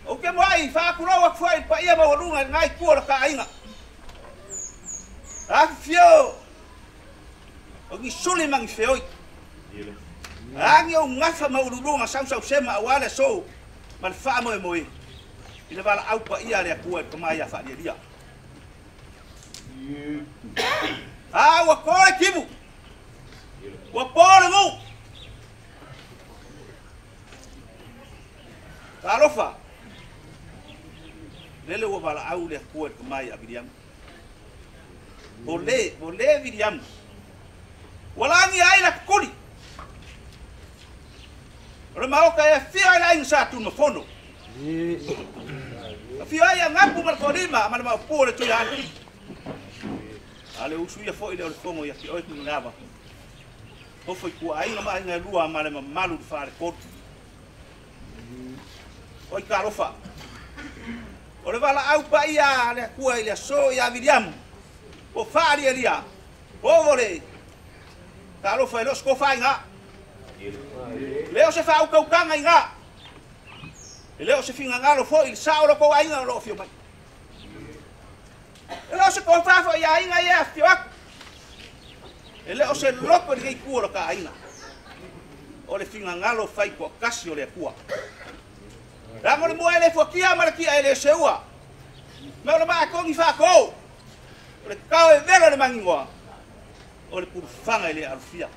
O ke mai fa ku ro wa foi pa ia ma lunga ngai ku o ka ainga. A fio. O ki suli mang feoi. Angi o ngafa ma ululunga sau sau sema wale so ma le fa mo mo i. Le vala au pa ia le ku e mai ia fa dia. A wa kore kibu. Wa pole ngu. Alofa. Lele wa vala au le ku e mai a Viliam. Bole, bole Viliam. Walangi ai la kuli. O maoka e fia ila insa tu no fono. Fia ia ngapu ma kolima ma ma pole tu ia. Ale usu ia foi le o fongo ia ki oi ku ngava. O foi ku ai ma ngai lua ma le malu fa le ko. Oi karofa. O le vala au pa ia le ku ai le so ia Viliam. O fa ali elia. O vole. Karofa e los ko fa inga. Leo se fa au kaukanga inga. Leo se finga ngalo foi il sao lo ko ainga lo fio mai. Leo se ko fa foi ainga ia fio ak. Leo se loko ni ku lo ka ainga. O le finga ngalo fai ko kasi o le kua. Rango le mua ele fuakia ma le kia ele seua. Me o le maa kongi fa ko. O le kau e velo le mangingoa. O le purufanga ele alufia.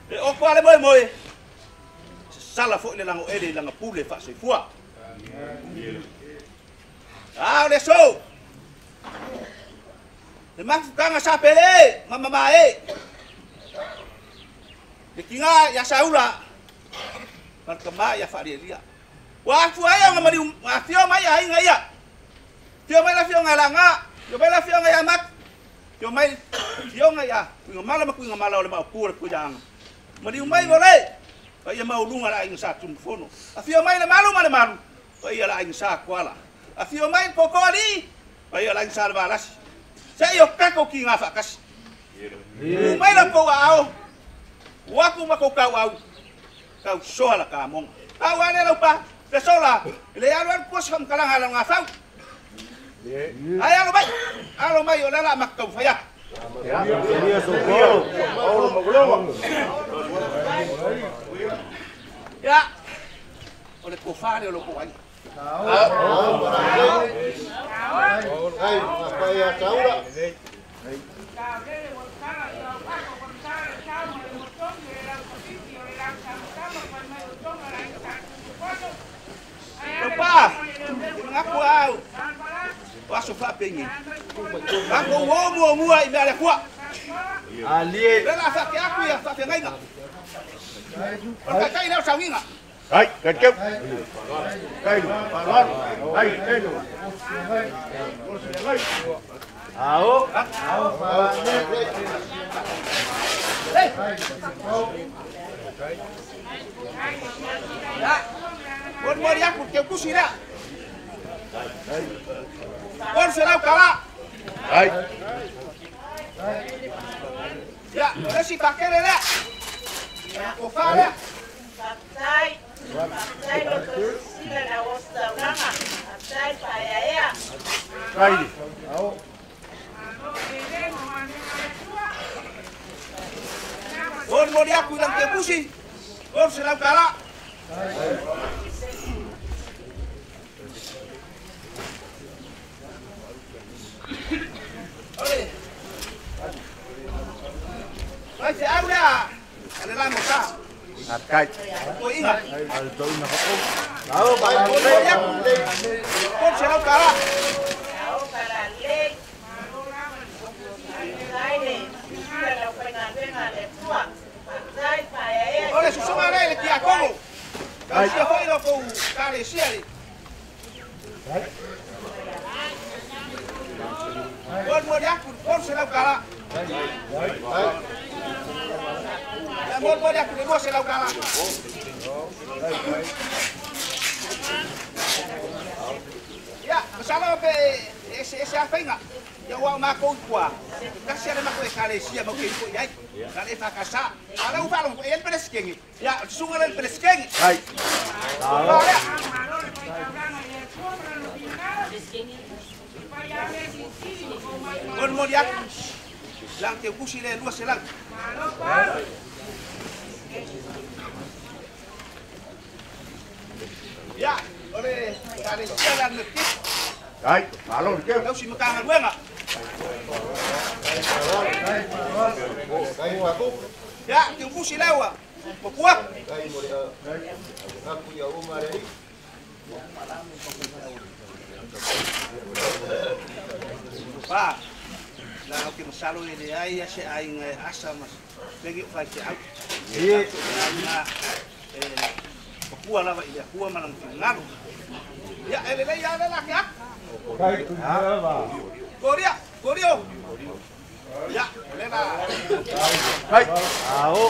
Le oko ale moe moe. Se sala fo ile lango ele langa pule fa se fua. Ah o le so. Le mafukanga sa pele mama mae. Le kinga ya saula. Marka ya fa elia. Wa fu ai nga mari wa fio mai ai nga ia. Fio mai la fio nga langa, fio mai la fio nga ya mak. Fio mai fio nga ya, ku nga mala ku nga mala o le ma ku ku jang. Mari mai vole. Pa ia mau lunga la insa tum fono. A fio mai le malu ma le malu. Pa ia la insa kuala. A fio mai koko ali. Pa ia la insa balas. Se io kako ki nga fa kasi. Mai la ko ao. Wa ku ma ko kau au. Kau soa la ka mong. Kau ale la pa. Le sola. Le alu al ko sam kala ngala nga fau. Ai alo mai. Alo mai o la la makau fa ya. Ya. O le kofare o lo ko ai. Ai, ma ya taura. Opa, ngaku au. Waso fa pengi. Ngaku wo mu ai me ale kwa. Ali. La fa ke aku ya fa ngai nga. Ka kai na sawinga. Ai, ka ke. Kai lu. Ai, kai lu. Ao. Hey. Ya. Bon mori aku ke kusira. Bon serau kala. Ai. Ya, esi pakere la. Ko fara. Patai. Patai lo sila na wosta ulanga. Patai pa ya. Ai. Ao. Bon mori aku ilang ke kusi. Bon serau kala. lea le la mo sa. Akai. O inga. Al to ina ko. Ao ba ko ya. Ko se lau kala. Ao kala le. Ai le. La faigaluega le tua. Ai pa e. O le susuga le le kia kongo. Ka sia foi lo ko ka le sia le. Ko mo ya ko se lau kala. Ya mo ya ko se lau kala. Ya, masala pe ese afenga. Ya wa ma ko kwa. Kasi ale ma ko kale sia ma ko ko yai. Kale fa kasa. Ala u fa lo el preskengi. Ya sunga el preskengi. Ai. Bon mo ya. Lang te kusi le lua selang. Ya, ole kale sia la ne. Ai, malo ke. Lau si makanga luenga. Ya, te kusi lewa. Pokua. Pa. La ke masalo ele ai ase ai ngai asa mas. Pegi fa se au. Ye. Eh, pokua lava ile hua malang tingalo. Ya, ele le ya le la ke. Korea, Korea. Ya, le la. Hai. Ao.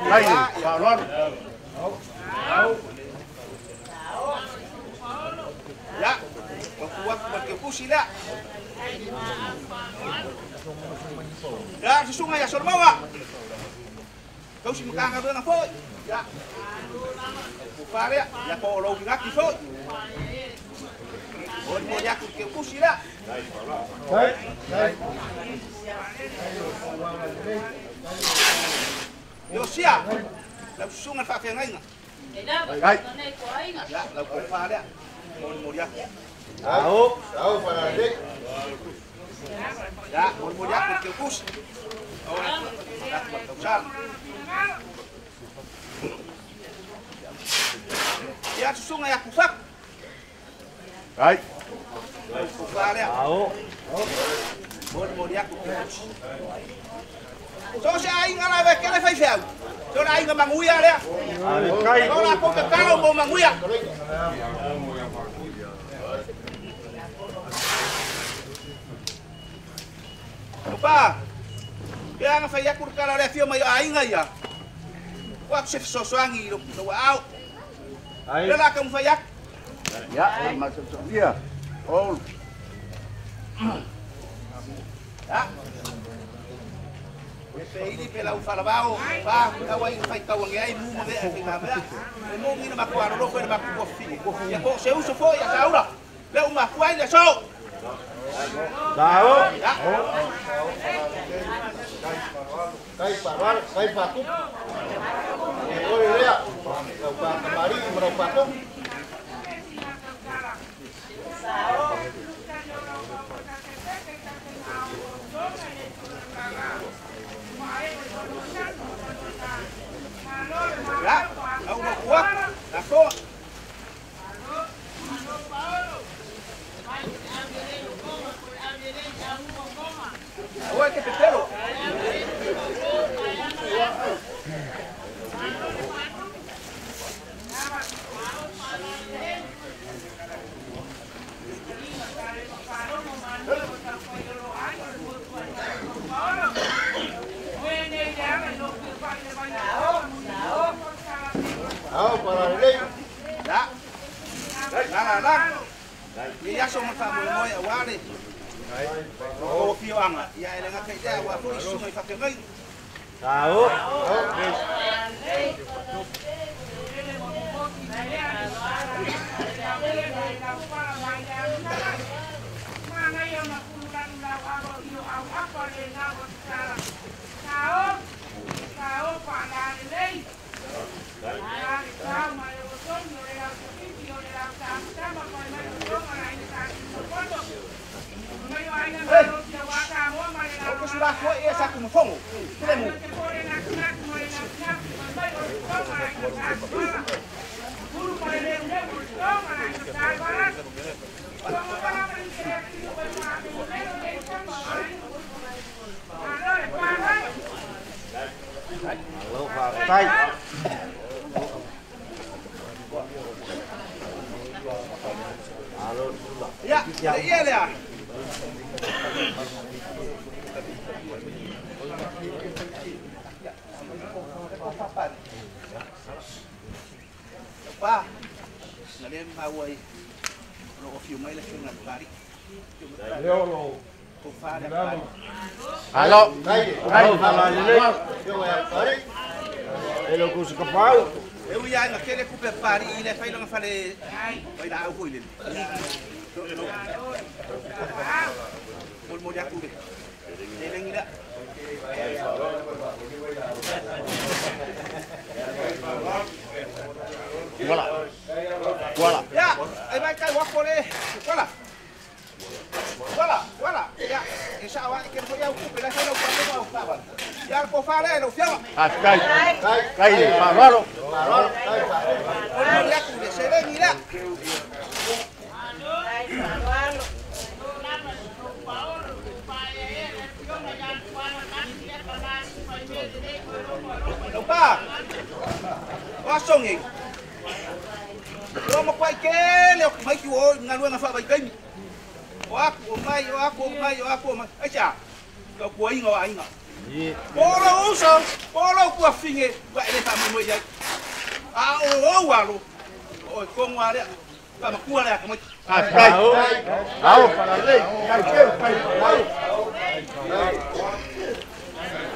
Hai, pa Ya, pokua ke kusila. Ya, susunga ya sormawa. Kau si makanga doon ang foi. Ya. Kupare, ya ko lo ngaki foi. Oi mo ya ku ke kusila. Hai. Hai. Yosia. La susunga fa fe ngai. Hai. Ya, la kupare. Mo mo ya. Ao, ao para le. Ya, mo mo ya ku ke kus. Ora, la ku. Ya susunga ya kufak. Hai. Kupare. Ao. Mo mo ya ku ke kus. So se ai ngala ve ke le fai feu. So la ai manguia le. Ai. So la ko ke kalo mo manguia. Opa. Ya nga fai aku kala le fio mai ai ngai ya. Wa se so so angi lo au. Ai. Le la ka fai aku. Ya, ma so so ya. Oh. Ya. Pe ili pe lau falabao, pa kau ai fai kau ngai ai mu me ai na me. Le mo ngi na makuaro lo foi na maku ko fi. Ya ko se uso foi ya saura. Le uma kuai le so. Sao. Ya. Kai parwal, kai paku. Oi lea. Lau pa kamari merau paku. Ya, au mo kuat. Ako. Oi ke petelo. Ao para le. Ya. La la la. Ia so mo fa mo mo wale. O fio anga. Ia ele nga kai dea wa foi su mai fa ke ngai. Sao. Ko sura ko e sa ku mo fongo. Kule mo. Ya, ya lea. Pa, ngalem hawai. Lo fiu mai le fiu ngal pari. Leo lo. Alo. Ai, Elo ku sikapau. Eu ia nga kele kupe pari ile fai longa fale. Vai la au ko ile. Mol mol aku be. Ele ngira. Voilà. Voilà. Ya, ai vai kai wakole. Voilà. Voilà, voilà. Ya, esa wa ke foi au kupe la fai au pa. Ya ko fale lo fiaba. Ah, kai. Kai, paralo. Paralo, kai. Mol mol aku be se ngira. Pa, o songi. O mo kwai ke le o mai ki o ngaluega faavaikaimi. O aku o mai, o aku o mai, o aku o mai. Ai sea, ka kuaiga o aiga. Po lou uso, po lou kuafine, ua e lē faamoemoe i ai. A o ou alo, o e kogo a lea, faamakua le akamai. Kai. Ao paralei. Kai kai kai.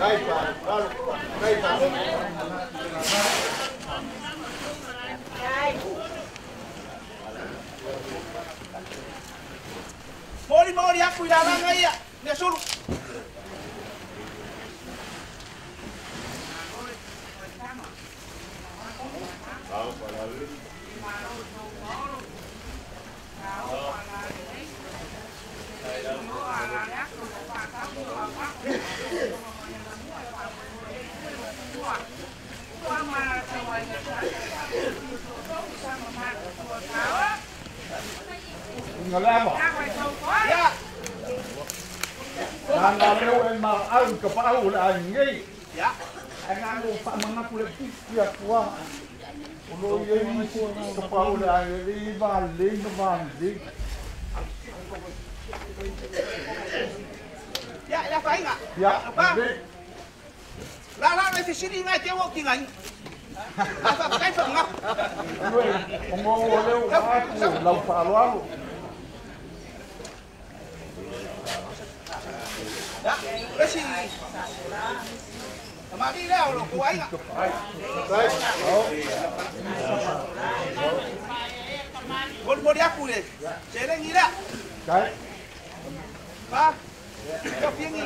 Kai pa. Kai pa. Mori mori aku i lalaga ia, mea sulu. Ngalama. Ya. Nanga leo e ma au ka pa au la ngai. Ya. Anga lo pa manga ku le pia kwa. O lo ye ni ka pa au la le ba le ba le. Ya, ya fa inga. Ya. Pa. La la le fisili ngai te wo ki ngai. Fa kai fa nga. O mo leo a lau pa lo. Ya, esi. Mari leo lo ku ai. Mori mori aku le. Sele ngira. Kai. Pa. Ko fiengi.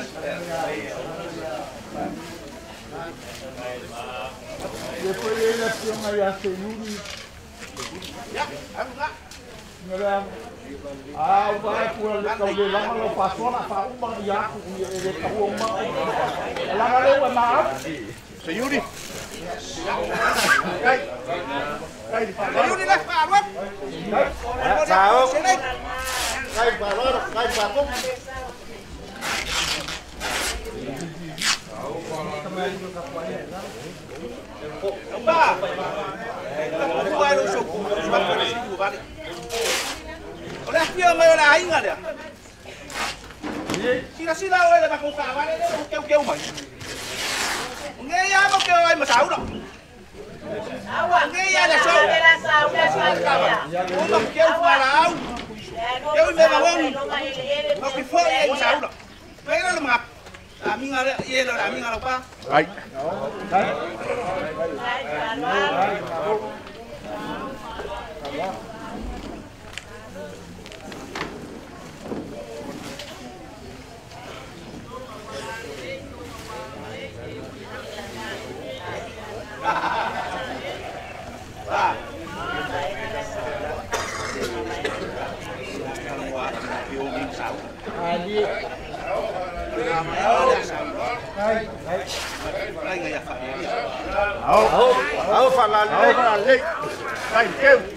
Después de la acción allá se yuri. Ya, anga. Ngala. Ah, vai por le kau le lama lo pasó la fa uma ya ku le kau uma. Lama le ma. Seyuri. Kai. Kai. Seyuri la fa lo. Sao. Kai pa lo, kai pa ko. Pa. Ku ai lo so ku. O le afio mai o le aiga lea. Silasila oe le makou taavale lea o keukeu mai. O gei a mo ke o ai ma saula. O gei a le aso. O ma keu fualaau. Keu i mea magogi. O ki fo'i ai ma saula. Pela le magapu. Amiga lea, ie le amiga lau pa. Ai. Au, au, fa la le. Paralei. Thank you.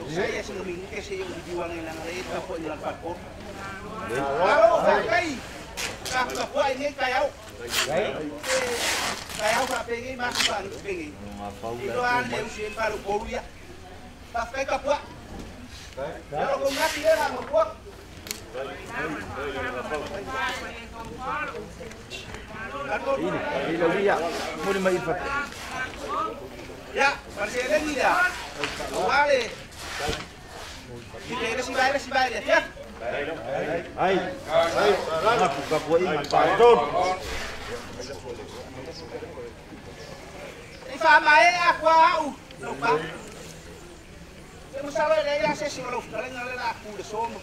Saya sing kasi yung didiwangin ng reit ako ilang pakor. Kalau pakai kapuai ni kayaw. Kayaw sa pengi mas bang pengi. Ito ang leusin para poluya. Pakai kapua. Kalau kung nasi lah kapua. Ini ini muli maifat. Ya, parseleng ya. Wale. Kita si baile ya. Ai. Ai, aku kapua ingat pardon. Ifa mae aku au. Lupa. Temos sala le ya se si lo kalen ngale la aku de somo.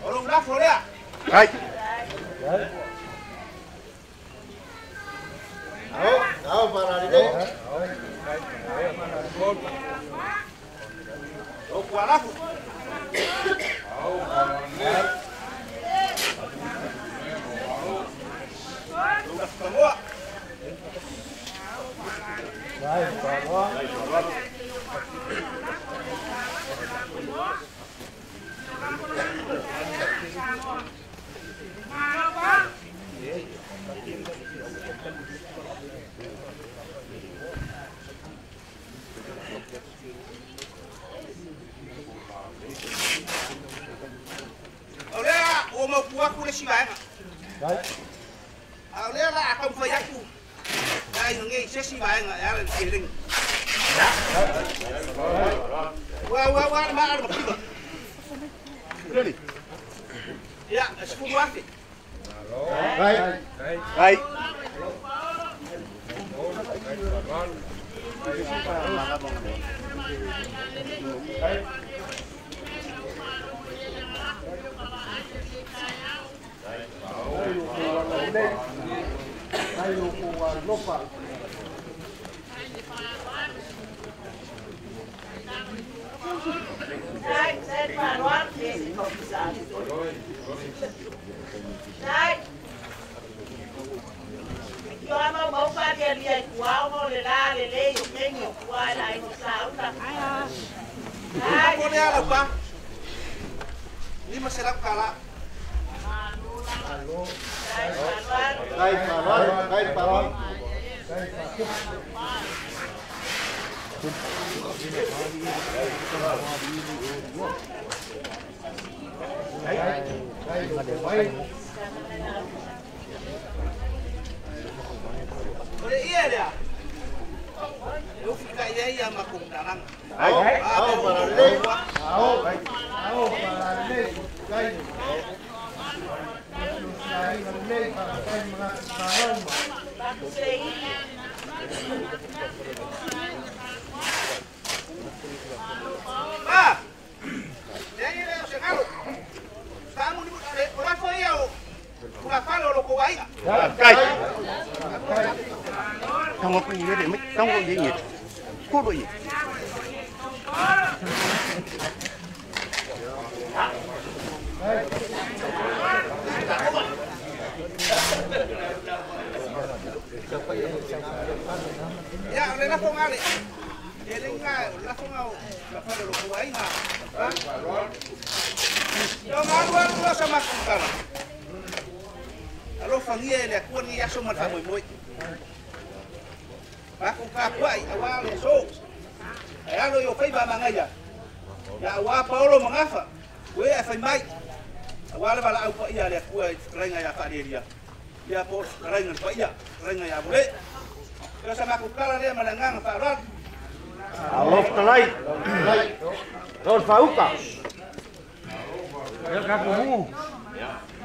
Olo la folea. Ai. Ao paralele. O kualafu. Ao paralele. Vai, Olha, o meu cuaco le siva. Olha lá, como foi aku. Ai, ngai se siva nga ya le kiling. Wa wa wa ma ar ma. Ya, esfumaste. Ai. Ai.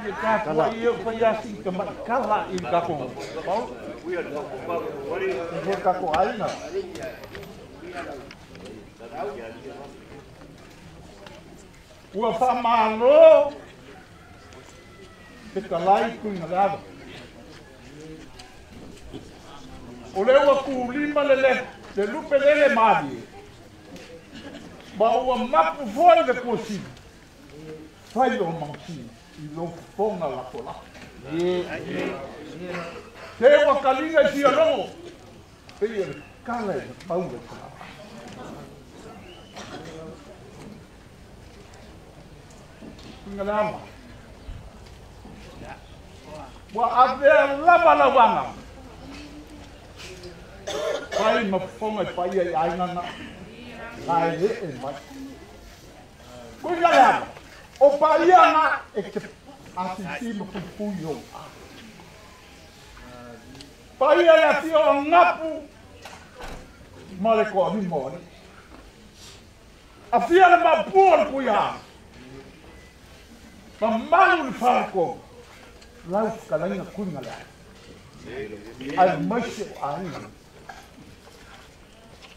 Ia tapuai ia fai asi ka mai kala i kako. He kako aina. Ua whamalo te kalai kuinga le ava. O le ua kūlima le lupe lele malie. Ma ua mapu foi le kuasini. Fai o mausina i lo fonga la kola. Te ua kalinga i sia rongo. Pei le kala e maunga i kala. Kuinga le ama. Ua avea lava lauanga. Pai mafonga i paia i aingana. Lai e e mai. Kuinga le ama. O paia ngā e te asisi ma pupui o. Paia le afio o ngapu ma le koa ni moni. Afia le mapua le kuia. Ma malu le wharako. Lau whakalainga kuinga le. Ai maise o ainga.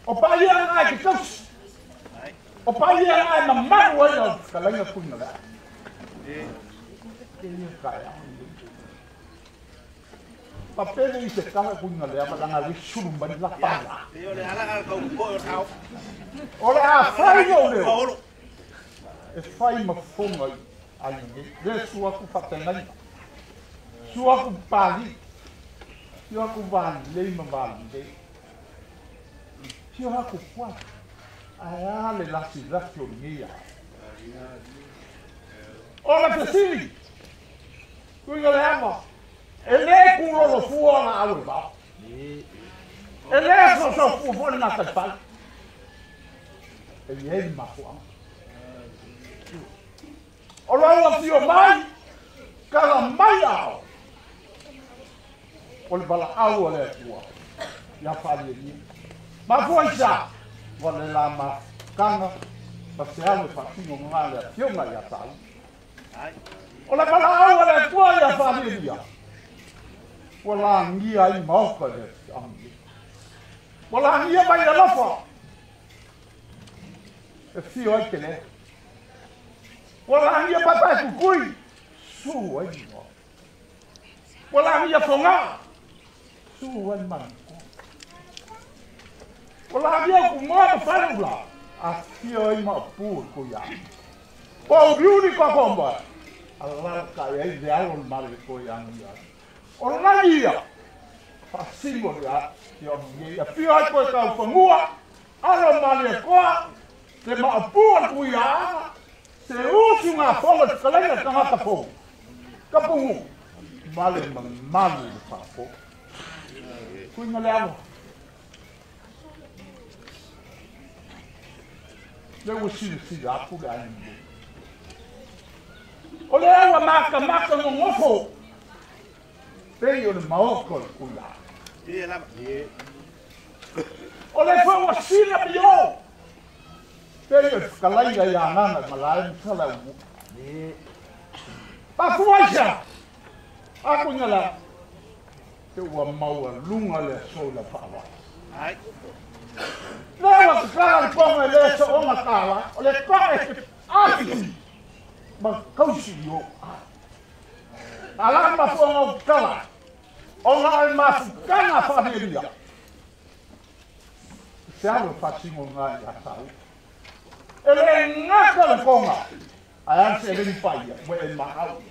O paia ngā e te tausi. O paia ngā e mamalu ai lau whakalainga kuinga le. Papele i te kala kuinga le ama langa le sulu mani la pala. O le a whai o leo. E whai mafonga i ainga. Le suaku whatengaina. Suaku pali. Suaku vālei ma vālei. Suaku pua. Aia le lasi lasi o ngia. O le fesili. Kuinga le ama. E le kūlolo fua na awe vao. E le soso fua fua na taipali. E iei mafuanga. O lau afio mai, kala mai ao. O le bala au o le atua. Ia whaali e. Mafua isa. Wa le la mafukanga. Ma se alo whatingo ngā le afionga ia tau. O le bala au o le atua ia whaali e ia. Ua langia i maoka le angi. Ua langia mai alofa. E fio ai te le. Ua langia papa e kukui. Su ai moa. Ua langia fonga. Su ai maniko. Ua langia ku moa ma whare ula. A fio ai maapu ko ia. Ua uriuri kwa komba. Alaka e ai le alo mare ko ia angi ai. O langi ia, whasingo ia, ia ia fio ai koe kau whangua, alo male koa, te maapua kui ia, te usu ngā whonga te kalaina tangata pou. Kapungu, male mamalu le whapo. Kuinga le alo. Le ua sila sila aku le ainga. O le awa maka maka ngongofo. Pei o le maoko le kula. O le fua ua sila pio. Pei o le whakalainga i anana malae msala umu. Pafua isa. Ako nga la. Te ua maua lunga le aso la whaawai. Le ua kakala le konga le aso o nga kala. O le konga e te ati. Ma kausi i o. Ala mafuanga o kala. O ngā e mafukanga whaheria. Se alo whatingo ngā i atau. E le ngaka le konga. Ai anse e leni paia, mo e mahau.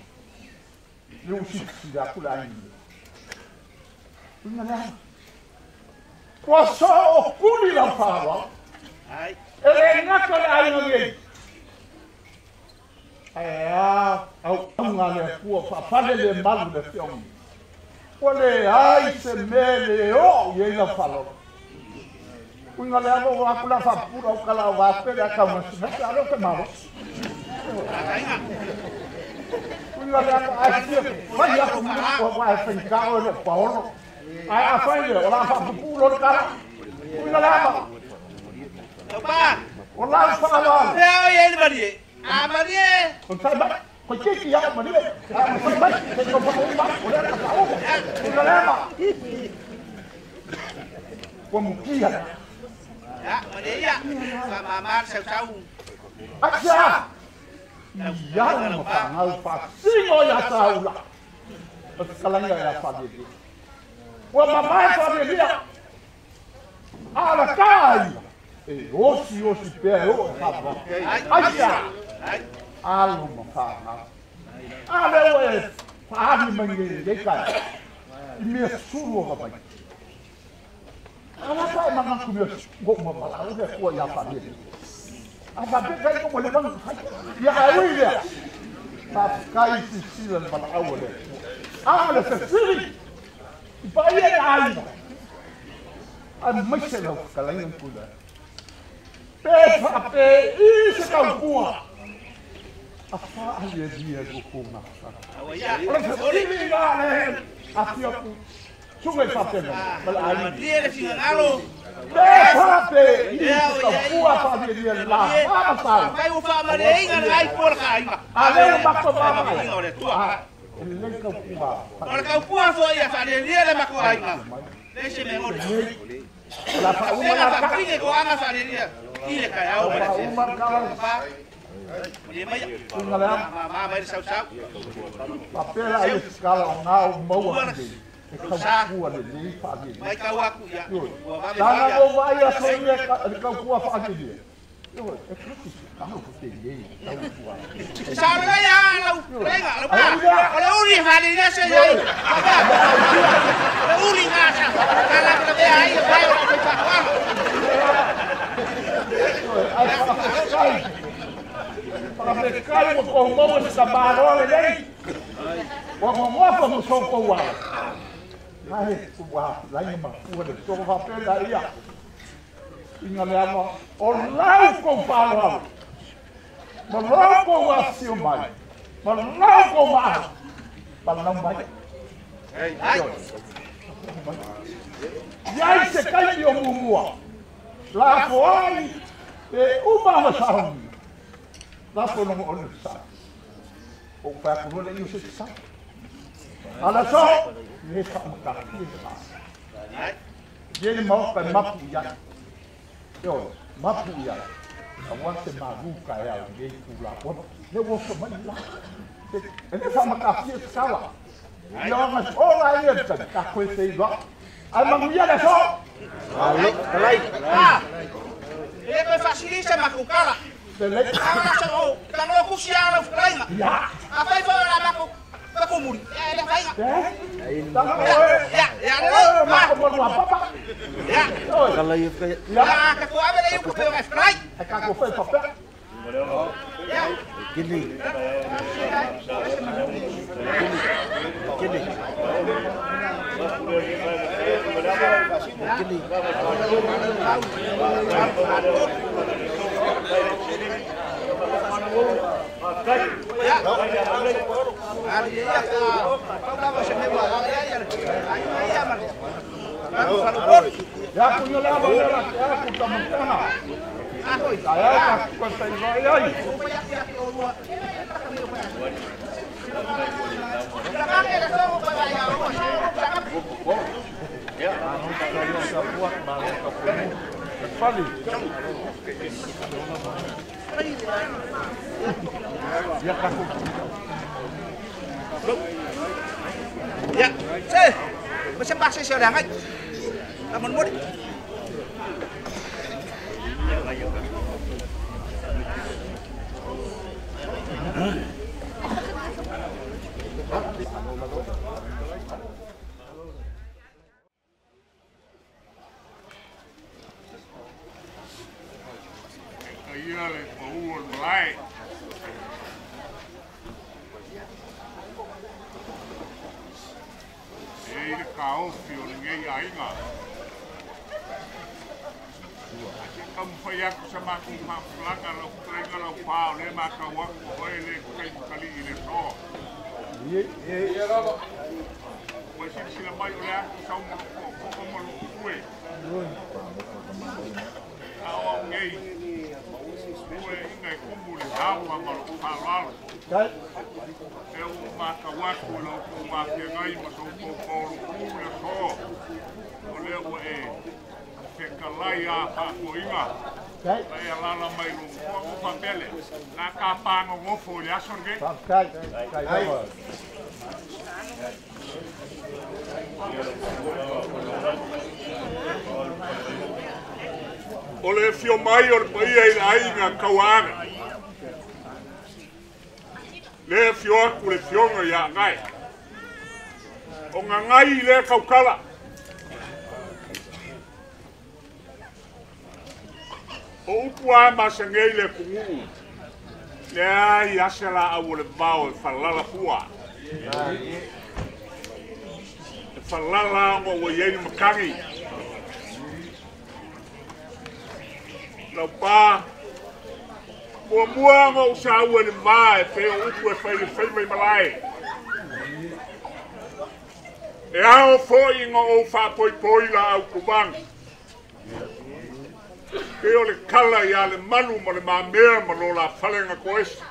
Le usiki la kula aingi. Inga lea. Kua so o kuli lau whawa. E le ngaka le ainga ngei. Ai a au ngā le kua whawhale le malu le whiongi. Kua le ai se me le o i eila whaloro. Kuinga le alo o aku la whapura o kala o wapere a kaumasinaka alo te maro. Kuinga le alo ai tia whai aku o wai whaika o le paolo. Ai a whai le o la whapupu lo le kala. Kuinga le ama. O lau whawalo. Leo i ele marie. A marie. O tai mai. Koi kiki ya ma le. Mai te ko pa ma o le ka o. O le ma. Ko mu ki ha. Ya, ma le ya. Fa ma ma sa sa u. Acha. Ya ma pa ngau pa singo ya sa u la. Kalanga ya fa le. Wa ma ma fa le ya. Ala kai. E osi osi pe o fa ba. Acha. Alo ma fa na. Ale o e fa ni mangi le kai. I me suru o vai. Ala pa ma ma ku me go ma ma la o ko ya fa le. A va pe kai ko le bang. Ya ai le. Pa kai si si le ba la o le. Ale se siri. Pa ye ai. A mai se lo kalai ku la. Pe fa pe i se ka ku. Apa ali dia go ko ma. Ora se li ga le afia ku. Suga fa pe ma ali. Dia le singalo. Pe fa pe i se ka ku a fa dia la. Ma sa. Vai o fa ma le inga ai por ka inga. Ale ma ko ma ma. O le tua. Le ka ku a. O le ka ku a fo ia fa le le ma ko ai inga. Le se me ngore. La fa uma la fa ki ko anga fa le dia. Ki le ka ya o ma. Uma ka le mai. Ma ma mai sau sau. Papela ai skala ngau mau a. E ka ku a le le fa le. Mai ka wa ku ya. La la o vai a so ia ka ku a fa le. E ka ku te le ka ku a. Sa la ya la lenga la pa. O le uri fa le le se ya. Le uri nga sa. Ka la ka be ai vai o ka fa. Ai fa ai. Para me kai mo ko mo se ka ba le le. Wa mo mo fa mo so ko wa. Ai ku wa la ni ma ku le to fa pe la ia. Inga le ama o lau ko pa lo. Ma lau ko wa si o mai. Ma lau ko ma. Pa lau mai. Ai. Ia se kai o mumua. La fo ai e uma ma sa. La fo no o le sa. O pa ku le i se sa. Ala so le fa ma ka ki sa. Ye mo ka ma pu ya. Yo ma pu ya. A wa se ma ru ka ya le ku la ko. Le wo so ma la. E le fa ma ka ki sa la. Yo ma o la ye ta ka ko se ba. Ai ma ya la so. Alo, kalai. Ah. E ko facilita ma ku kala. Ala sa o, ka no ku sia la flainga. Ya. A fai fa la ma ku ka ku muri. Ya le fai. Ya, ya le ma ko mo papa. Ya. Kalai ka. Ya ka ku ave le ku pe fly. Ka ku fai papa. Ya. Kini. Kini. Kini. Ya puño la bandera, ya puta montana. Ai ko sai vai ai. Ya, se, macam pasal saya dah kan. Namun mudi. Ia le pau o lai. E le kaofi o lenei aiga. Ka mawhai aku sa maku whaapulanga lau kulenga lau pā o le mākau aku o oe le kai makali i le soa. Ua silasila mai o le aku sau ko o malo kue. A o au nei. Pueaiga e kumu le aoga ma lou faaaloalo. E ua matau atu i lo outou vafeagai ma so outou paolopu i le aso, o lea ua e fetalai a faatoaiga ma e alaala mai i lou nofoa. Ona ou faapea lea, o le a tapa nonofo i le aso lenei. O le afio mai o le paia i le aiga Tauaana. Le afio atu le afioga ia Gae. O Gagai lea tautala. O upu a masani ai le atunuu, leai a se laau o le vao e falala fua. E falala ona ua i ai le matagi. Laupa, muamua ona ou saua i le va e pei o upu e fai le faiva i malae. E ao foi ona ou faapoipoi laau tuvagi. Pei o le tala ia Lemalu ma le Mamea ma lo la fale na toese.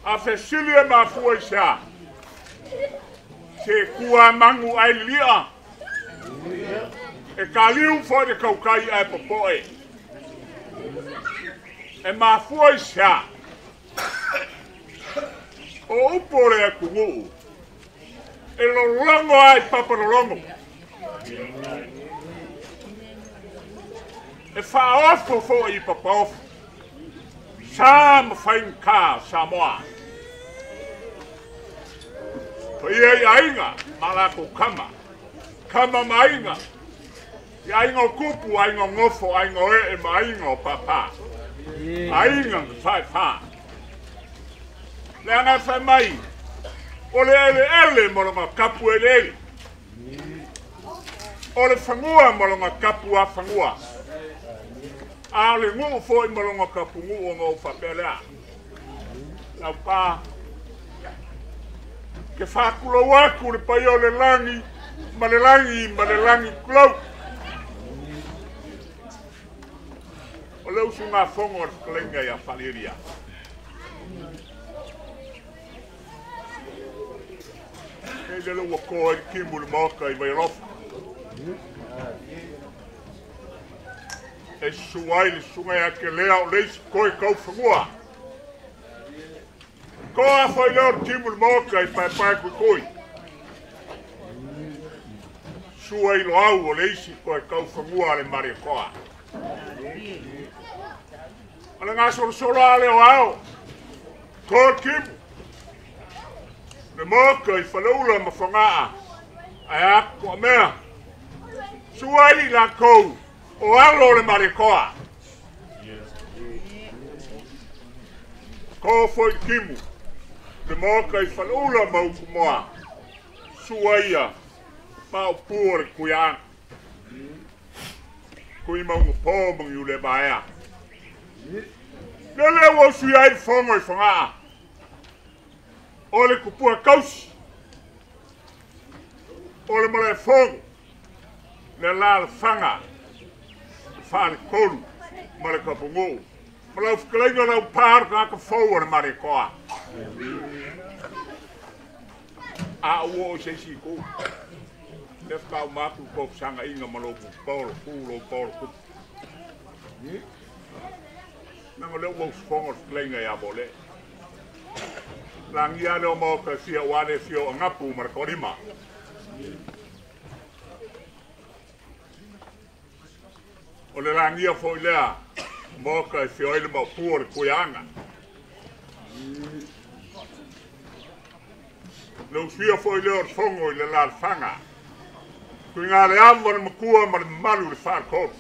A fesili e mafua i se a? Se tua manu ai lilia. E kaliu foi le kaukai ae popoe. E mafua i se a? O upu o le atunuu, e lologo ai papalologo. E faaofo foi i papaofo. Sa ma faigata o Samoa. Paia i aiga ma latou tama, tama ma aiga, i aiga o tupu, aiga o nofo, aiga o ee ma aiga o pāpā, aiga na tafaefa. Leaga e fai mai, o le eleele ma lona tapu eleele, o le fanua ma lona tapu afanua, a o le nuu foi ma lona tapunuu ona ou faapea lea. Laupa, ke faatulou atu le paia o le lagi ma le lagi ma le lagi tulou. O le usugafono a le fetalaiga ia Falelia. E lele ua toa ai le timu i le Maota i Vaialofa. E susu ai le susuga ia Kelea o le isi toe taufanua. Toa foi lea o le timu i le Maota i Paepae Tuitui. Sua i Loau o le isi toe taufanua a le Malietoa. O le gasolosolo a lea o ao, toa le timu. Le Maota i Faleula ma Fogaa, ae a Toamea. Sua i latou o alo o le Malietoa. Toa foi le timu, le Maota i Faleula ma Utumoa. Sua ia maopu o le Tuiaana. Tui Maungapō ma Niulevaea. Lele ua usuia ai le fono i Fogaa. O le tupua tausi. O le malaefono. Le alaalafaga. Le faletolu ma le tapunuu. Ma lau fetalaiga lau pa o le tagata fou o le Malietoa. A ou oo i se isi itu, lea faatoa uma atu le tou fesagaiga ma lou paolo ku, lou paolo tupu. Leaga o lea ua usufono le fetalaiga ia Vole. Lagia lea o Maota e fia aua le fia o Agapu ma le Toalima. O le lagia foi lea Maota e fia ai le maopu o le Tuiaana. Le usuia foi lea o le fono i le alaalafaga. Tuiga le ava le matua ma le mamalu i le faletolu.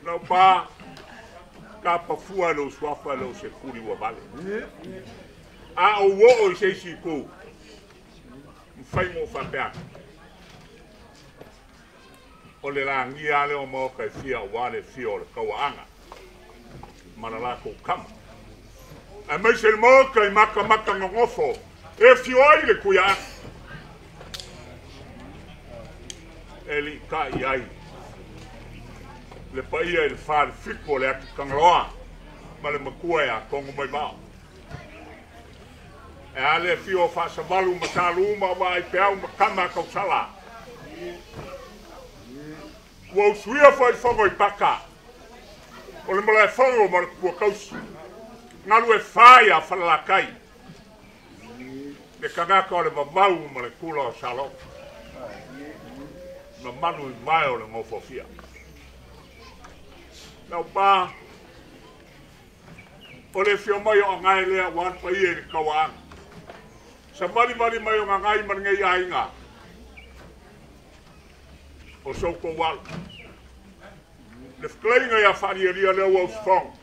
Lau pa, tapafua i lou suafa e le o se tuli ua vale. A ou oo i se isi itu, mafai ona ou faapea atu, o le lagia lava lea o Maota e fia aua le afio o le Tauaana ma le latou tama. Aemaise le Maota i matamata nonofo e afio ai le Tuiaana. E liitai ai Le paia i le falefitu o le atu Tagaloa ma le matua ia Togo mai vao. E a le afio o Faasavalu ma Salu ma Vaai Peau ma Tama a Tausala. Ua usuia foi le fono i Paka. O le malaefono ma le tupua tausi. Galu e fā ia Falalatai. Le tagata o le vavau ma le tula o Salo. Mamalu i vae o le gofofia. Lau pa, o le fio mai o ngai lea ua le paia i le tauaaga. Savalivali mai o gagai ma lenei aiga. O soutou alo. Le fetalaiga ia Faalialia lea ua usufono.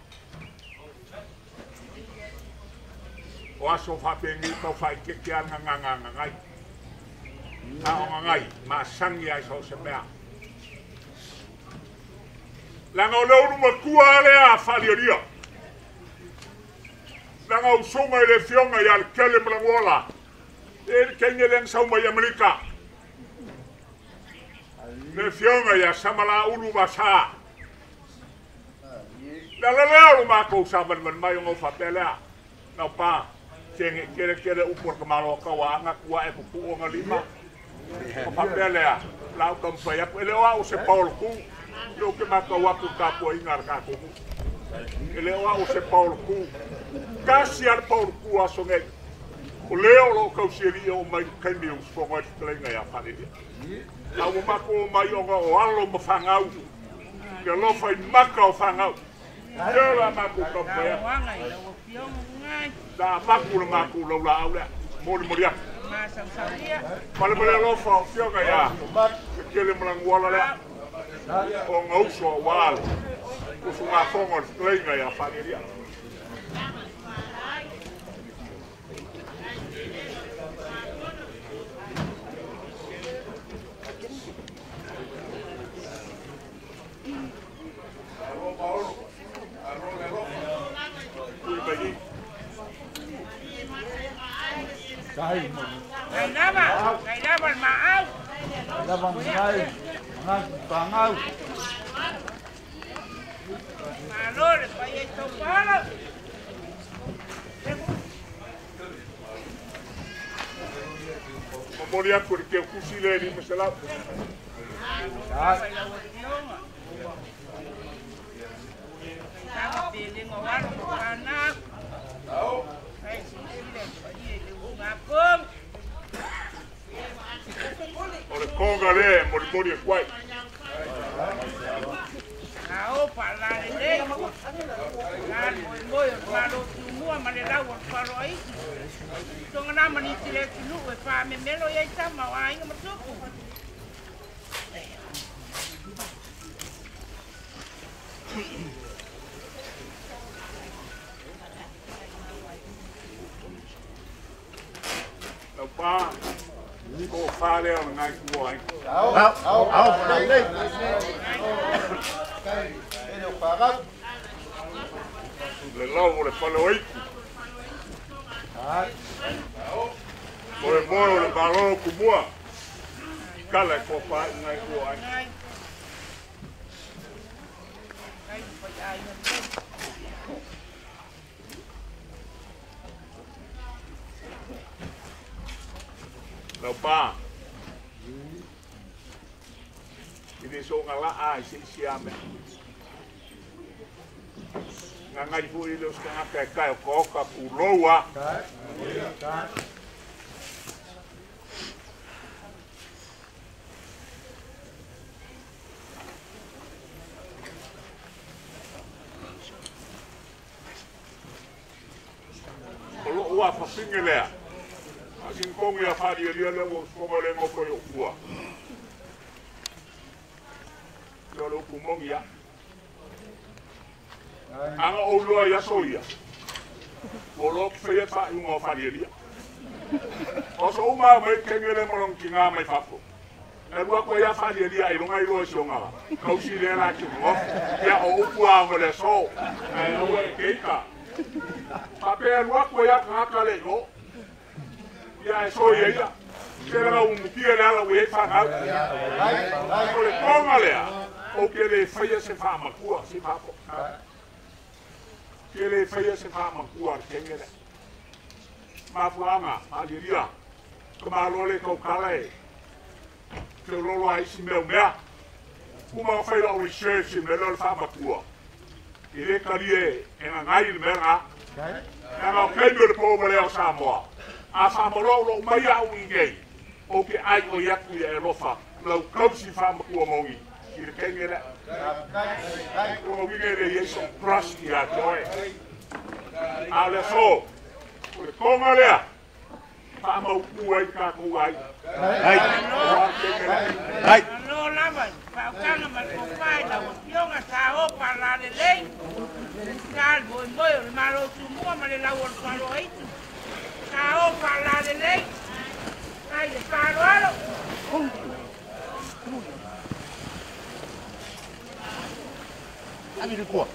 O aso faapenei tau faaitete a le gagaga a gagai. A o gagai, masani ai so o se mea. Leaga o le ulu matua lea a Faalialia. Leaga usuga i le afioga ia Letele ma Lagola. E le teine lea na sau mai Amerika. Le afioga ia Samalaulu Vasa. Le ala lea o lo matou savalivali mai ona ou faapea lea. Nau pa, sege kele kele upu o le tamaloa tauaaga tua e pupuu ona lima. O faapea lea, la ou taumafai atu. E le o au o se paolotu. Le ou te matau atu i le tapuaiga a le tatou nuu. E le o au o se paolotu. Tasi lava le paolotu o aso nei. O lea o loo tausialii oo mai le taimi e usufono ai le fetalaiga ia Faalelia. A ua matou omai ona o alo ma fanau. Le alofa i maka o fanau. Lea o le a matou taumafai atu. La avatu le matou laulaau lea. Molimoli atu. Ma le male alofa o afioga ia Letele ma Laguala lea. O gauso aua le usugafono a le fetalaiga ia Faalelia. Ngai lava, ngai lava le maau. Lava ngai, ngai pangau. Malo le paia i taupala. Momoli atu i le teutusi lea e 500. Lava i lau afioga. Tama pelega o alo ma fanau. Ai silasila i le paia i le usugafono. O le koga lea e molimoli atu ai. Ao faalalelei. La le moemoe o le Malo o Tumua ma le lau o le faloaisi. Tonga na manisi le atunuu e faamemelo i ai tama o aiga ma tupu. Lau pa, tofa lea o lengai tua ai. Ao, ao, ao, lelei. Le lau o le fale o Aitu. Moemoe o le Malo o Tumua. Kala e tofa ai lengai tua ai. Lau pa, i le soga laa i se isi a mea. Gagai foi le o se tagata e tae o kaoka pulou a. O loo afafine lea. A sinikongi a faalialia lea ua usufono le gofo i ou fua. Ia o le upu moni a. Aga ou iloa i aso ia. Ua loa faia le faaiuga o faalialia. O aso uma mai le taimi le ma lona tiga mai fafo. E alu atu ai a faalialia ailoga iloa i si ona tausi lea la te gofo. Ia o upu a o le aso. Ae aua e keika. Faapea alu atu ai a tagata le i o. Ia e soia ia. Se laga umutia le ala ua i ai fanau. O le toga lea. O ke le whaia se whamakua, se whapo. Ke le whaia se whamakua le kengere. Mafuanga, maaliria. Ka malo le kaukala e. Te lolo ai si mea mea. Kuma o whaila o research i mea le whamakua. I le kari e nga ngai le mea ngā. Nga o kaimi o le pō maleo Samoa. A whamalo lo mai au i nei. O ke ai o iaku ia e lofa. Lau kausi whamakua mongi. I le kengere. O winge le yeso trust ia te oe. A le so. O le konga lea. Whamau ai kākou ai. Ai. Ai. Lo lava, whaukanga ma le kōpai lau afioga sa o palalelei. Sa le moemoe o le Malo Tumua ma le lau o le faloaitu. Sa o palalelei. Ai le faloalo. Ave le kua.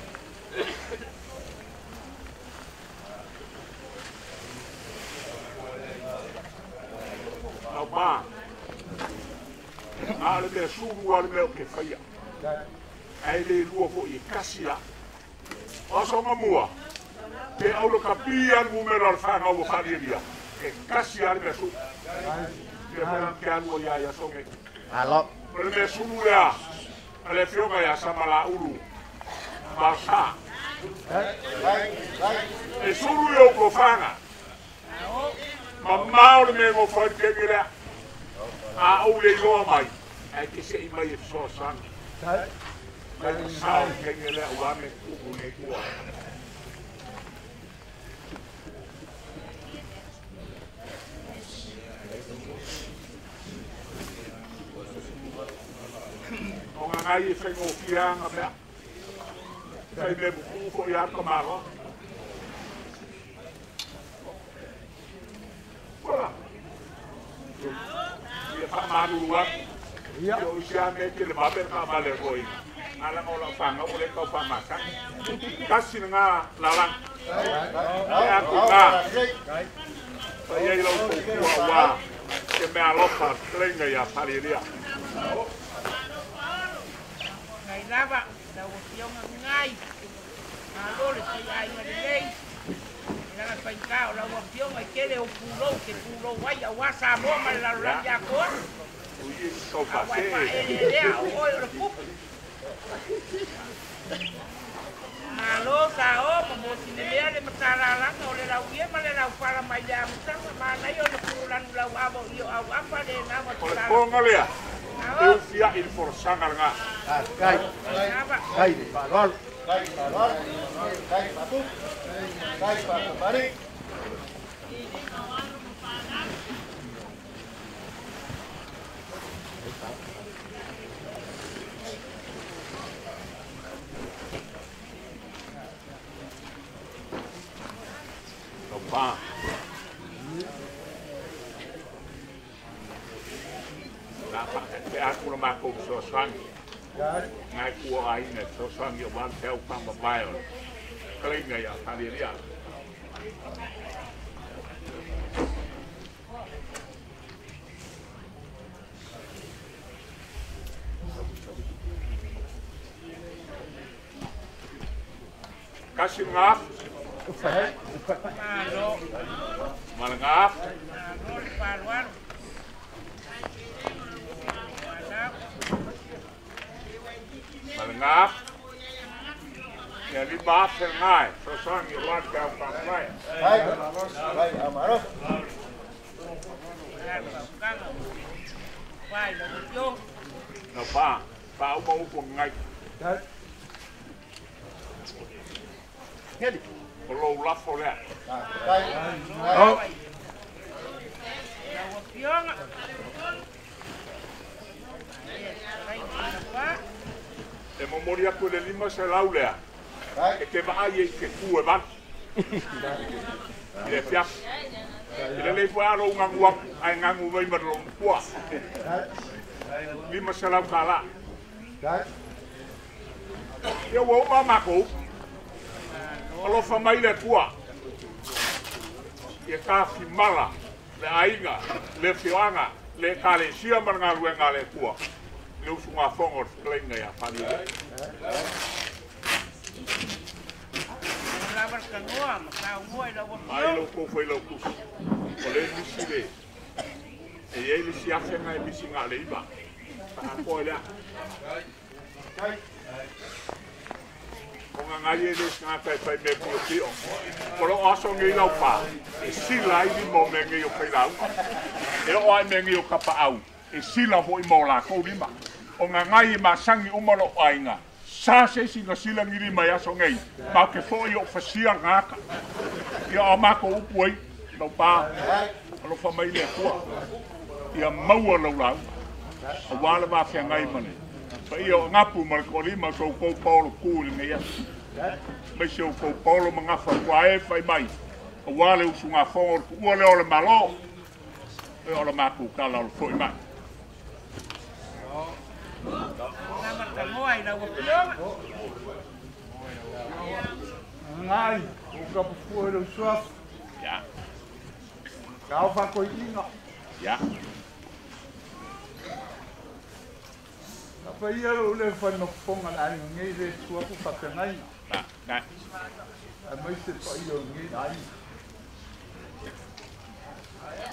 Lau mā. A le mea sulu a le mea o ke whaia. Ai le lua fo i kasi la. O songa mua. Te au lo kapi a le mumera o le whanga ua whariria. E kasi a le mea sulu. Te whanga ke alua ia ia songe. Alo. O le mea sulu lea. A le fioga ia samala ulu. Malsa. E sulu i o ko whanga. Ma mao le mea ngo whai kenge lea. A au le iloa mai. Ai ke se i mai e fesoasoani. Mai ka sao le kenge lea ua me kuku nei kua. O ngā ngai e whaingōfia ngā mea. Whai mea muku fo i ata maro. Voilà. Ia whamaruru atu. Ia o isi a me te le mape ka male roi. Ala ngā lau whanga o le kau whamasa. Kasi ngā lalang. E aku ngā. Whai ei lau kua wā. Ke mea alofa klenga ia pariria. Ngai lava, lau afioga ngai. Malo le faiaiga lelei. Langa whaikā o lau afioga i kele o pulou, ke pulou ai au a Samoa ma le lalolagi atoa. Kau Au ai whase. whaelelea o oe o le kupu. Malo sa o, ma mō le matalalaga o le lau ie ma le lau pala mai le amutaga. Mānai o le pulanu lau avo i o au apa le nawa O le tulala. konga lea. E ufia i le forosanga ngā. Kai. Lava. Kai le whaloalo. Kai whaloalo. Kai whapu. Kai whakapari. Kau pā. Nā wha te aku na mākou fesoasoani. Ngai kua aina fesoasoani o wā te au whamba mai o le. Kalenga ia whariria. Kasi ngā Malo. ma le ngā Malo le whaloalo. Ma le ngā Ia lima afe ngai, fesoasoani o wā te au whamba mai. Kai. Kai amaro. Whai lau afioga. Nā pā, pā uma upo ngai. Ngeli. O lou lafo lea. Kai. Oh. Lau afioga. Ai, wā. E momori aku le lima se lau lea. E te vaai e ke ku e valu. I le fiafi. I le lei fua alo ngangu aku, ai ngangu vai ma lo kua. Lima se lau kālā. Ia ua uma mākou. Alofa mai le kua. Ia ka fimala, le aiga, le fioanga, le kalesia ma le galuega a le Atua. Le usugafogo o le fetalaiga iā Faliuea. Lava le tanoa ma saunoa i lau Ai afioga. lau tou failautusi, o le misi le e iai le isi afega e misi na o le 9 faaatoa i le a. O gagai e le tagata e faimea piopio. O loo aso nei lau pā, e sila ai lima o mea nei o failauga. E oo ai mea nei o tapaau, e sila foʻi ma o lakou lima. O gagai e masagi uma loo aiga, sa se isi na sila ni lima i aso nei, ma ke foʻi o fasia le gagata. Ia o makou upu ai, lau pā, alofa mai le Atua. Ia maua lau lauga. Auā le vafeagai ma le paia o Agapu ma le toalima o so outou paolo kū i lenei aso. Mai se outou paolo ma gafa tuae fai mai, auā le usugafogo o le tuua lea o le Malo. E o le matou tala o le foʻi mai. Lava le tanoa i lau afioga. Ngai, o ka pupua i lau suafa. Ia. Ka au whakoiina. Ia. Ka paia lou le whai mafonga le aiga nei le suafu whawhengaina. Ma, ngai. A mai se paia o nei aiga.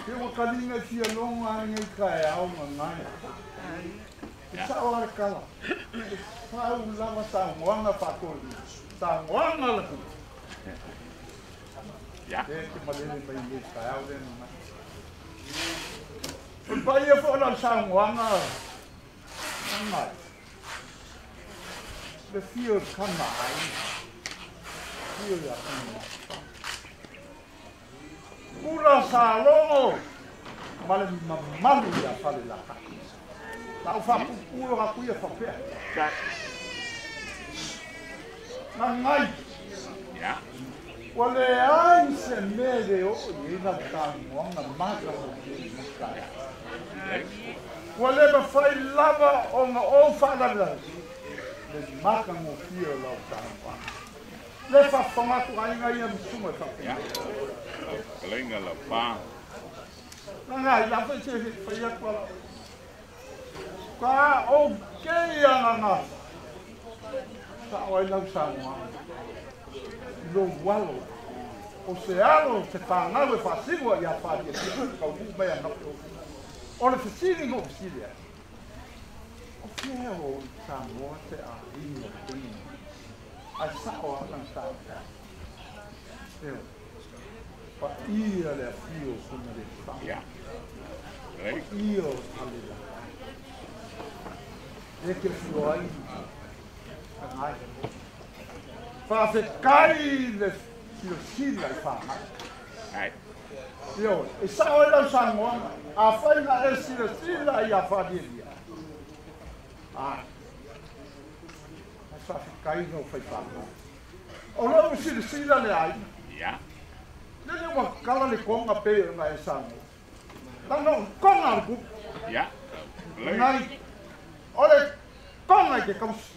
Ke ua kalinga fia longa ai nei kai au ngai. E sao ale kala. E sau lava sa ngoanga whakori. Sa ngoanga le ku. Ia. E te malele mai nei kai au le ngai. O le paia fo la sa ngoanga ngai. Le fio kama ai. Fio ya kama. Kura sa longo. Male mamalu ia fale la ka. Lau whapupulo ka kuia whapea. Kai. Ngai. Ia. Ua le ai se mea le oo i ina tagoaga maka o ke maka. Ua le mafai lava ona ou faalavelave le matagofie o lau tagoaga. Le faafofoga atu aiga ia ma susuga e Ia. faapena. Fetalaiga lau pā. Ngai, la foi se fai atu ala. Ka ou kei agaga. Sa o ai lau saunoaga. I lou alo. O se alo se whāngau e whāsingua i a whāria tia ka uu mai a nape o. O le fesili ngo fesili ai. O fia o Samoa te a inga o tini. Ai sao a lang sao. Eo. Pa ia le afio kuna le wha. Ia. Lei. Pa ia o hale la. E ke fio ai. Ka ngai. Whawhekai le silosila i whangai. Ai. Io, e sao e lau sangoanga, a whainga e silosila i a wharieria. Ai. Ai whawhekai no whai whangai. O lau silosila le ai. Ia. Le le ua kala le konga pe o ngai e sango. Lano konga le kupu. Ia. Lei. Ngai, o le konga i ke kausi.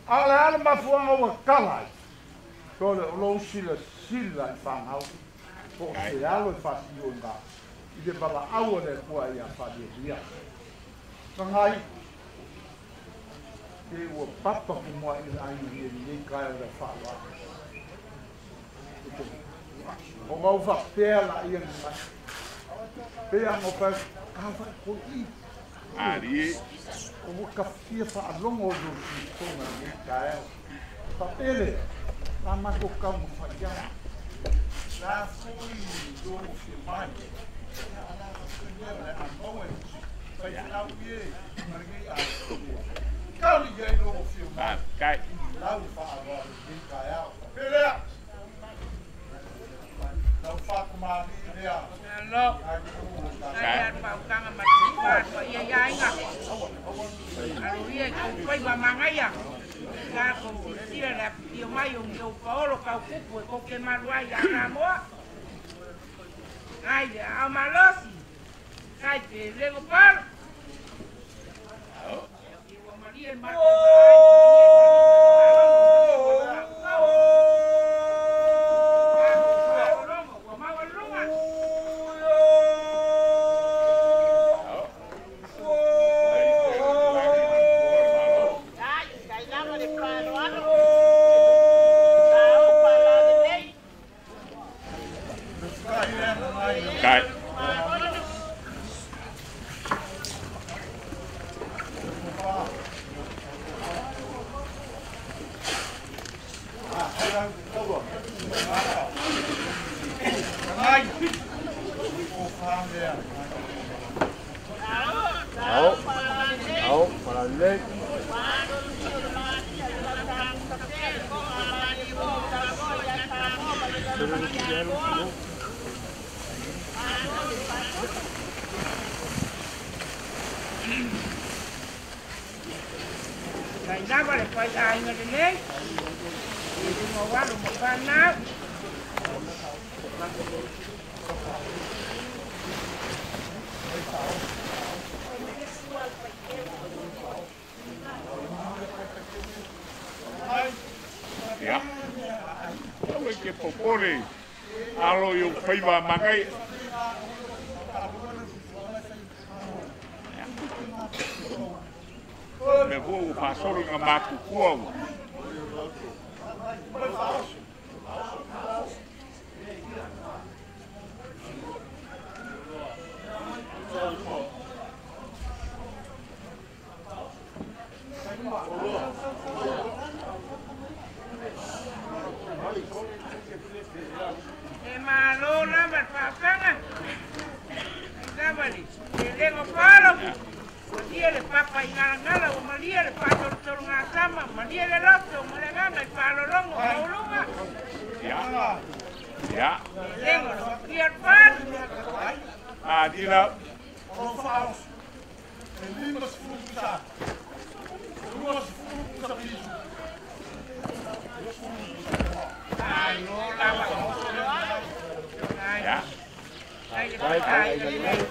A le ale mafuanga ua kala ai. So le o lou silasila i whangau. Po o se alo i whasio ngā. I le bala au le kua i a wharieria. Ka ngai, te ua papa ku mua i le aiga i nei kai o le whaaloa. O ngau whapea la ia ngai. Pea ngau whai, ka whai ko i. Ari. O ua ka fia whaalongo o lou sitonga nei kai au. Whapele, la mako kau ma whai au. La fui lou fia mai. Ia ala whakune le a maue. Whai au ie, maringi a. Kali iai lou fia mai. Ma, kai. Lau whaaloa nei kai au. Whapele a. Lau whakumali lea. Alo. Ai a paukanga ma te whātua ia i aiga. Alo ia i kou whaiwa mangaia. Ka kou silasila le apitio mai o ni ou paolo kau kupu e koke malu ai a Samoa. Ai le ao malosi. Kai te lego palo. Ua malie ma Nai lava le faiaiga lelei i luga o alo ma fanau. Ia. Aua e te popole alo i ou faiva magaia. Le fua ua faasolo i ga matutua ua. E malo lava le faafaga. Ai lava le lelega paalo. Malie le papa i galagala ua malie le faatolotologatama, malie le loto ma le agaga i faalologo mauluga. Ia. Ia. Lelega o le fatia le palu. Atila. O faaoso. E 50 pusa. 20 pusa piso. Malo lava. Ia. Ai le faiaiga lelei.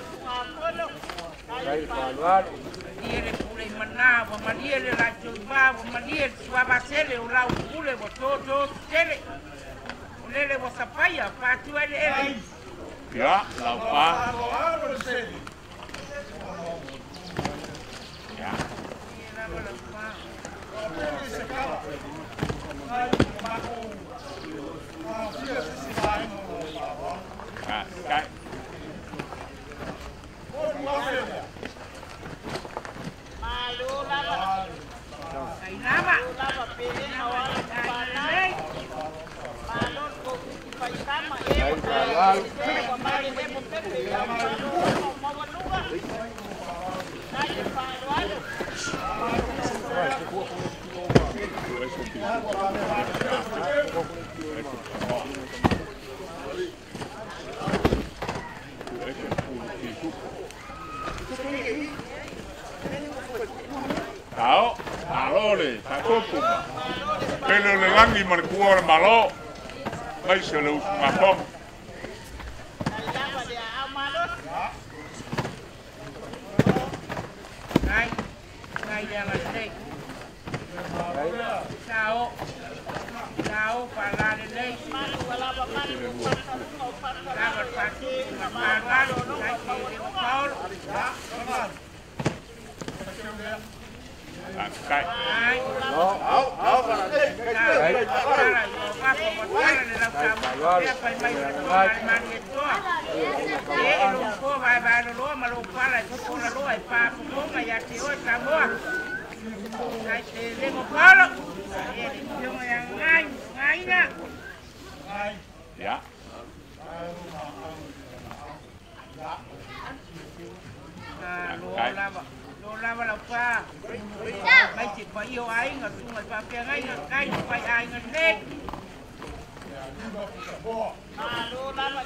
Malie le pule i manā ua malie le laitoivā ua malie le suavasele o lau pule ua tōtō tetele. O lele ua sapaia faatua eleele. Ia, laupa. Ia. Ia lava laupa. Kai. Ai lava. Ai lelei. Tao, malo le, faatopu ma. Pele o le lagi ma le kua o le malo. Mai se o le usugafono. Ai, ai le agalelei. Sao, sao faalalelei. Lava le faatupu ma faaaloalo, ai te lego paolo. Kai. Ai. Tala i o gafa ua tala le lausamoa pea fai mai o le toga le Malietoa. E e lou foa vaevaeloloa ma lou pala e fofolaloa e faafofoga ia te oe Samoa. Ai te lego paolo. E le fioga ia ngai, ngaina. Ia. Lo lava. Lo lava laupa. Mai te paia o aiga, susuga i faafeagaiga, kai le faiaiga lelei. Ia. Malo lava.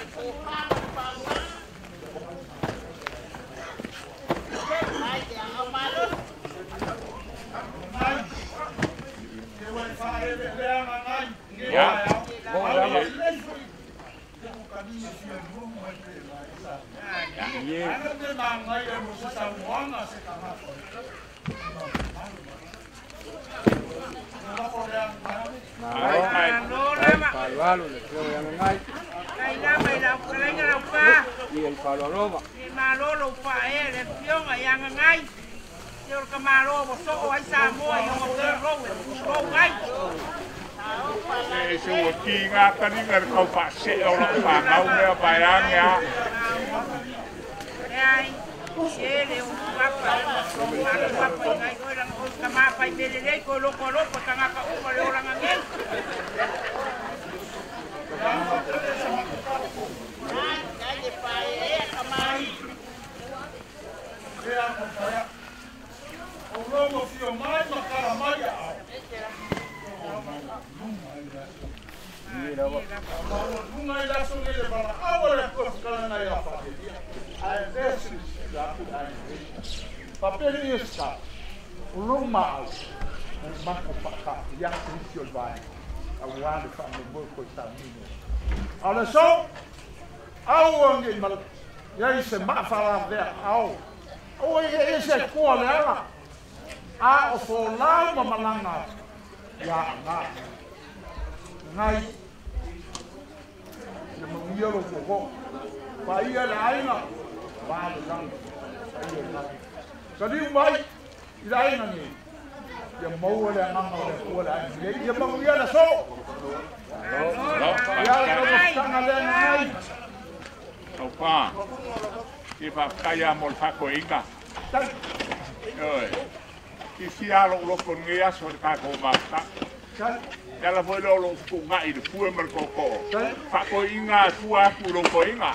Ai lava i lau fetalaiga laupa. E malo lou faaea le afioga ia Gagai. Se o le kamalo ua soo ai Samoa i ona pulou e pulou ai. E se ua ki ngā taringa le kau faasea o lau whanau mea vaeage a. E ai, e le o papa, o malo papa i ngai oi langa oi ka mawhai melelei ko loko alofa tangata uma le oranga nei. Mako whaka ia te hisi o le vae. A wā le wha me moe koe tāmine. A le so, au ange i mala, ia i se maawhara vea au. Au e e se kua le ala. A o fō lau ma malanga. Ia ngā. Ngai. Ia mangia lo koko. Pa ia le ainga. Wā le langi. Pa ia le langi. Ka liu mai. I le ainga ni. Ia maua le anganga o le kua le ainga. Ia mangia le so. Ia le kaumafutanga le ngai. Tau pā. Ki whakaya mo le whakoinga. Oi. Ki fia alo loko ngi aso le kako mafta. Ia la foi lo lo ngai le pue ma le koko. Whakoinga tua aku loko inga.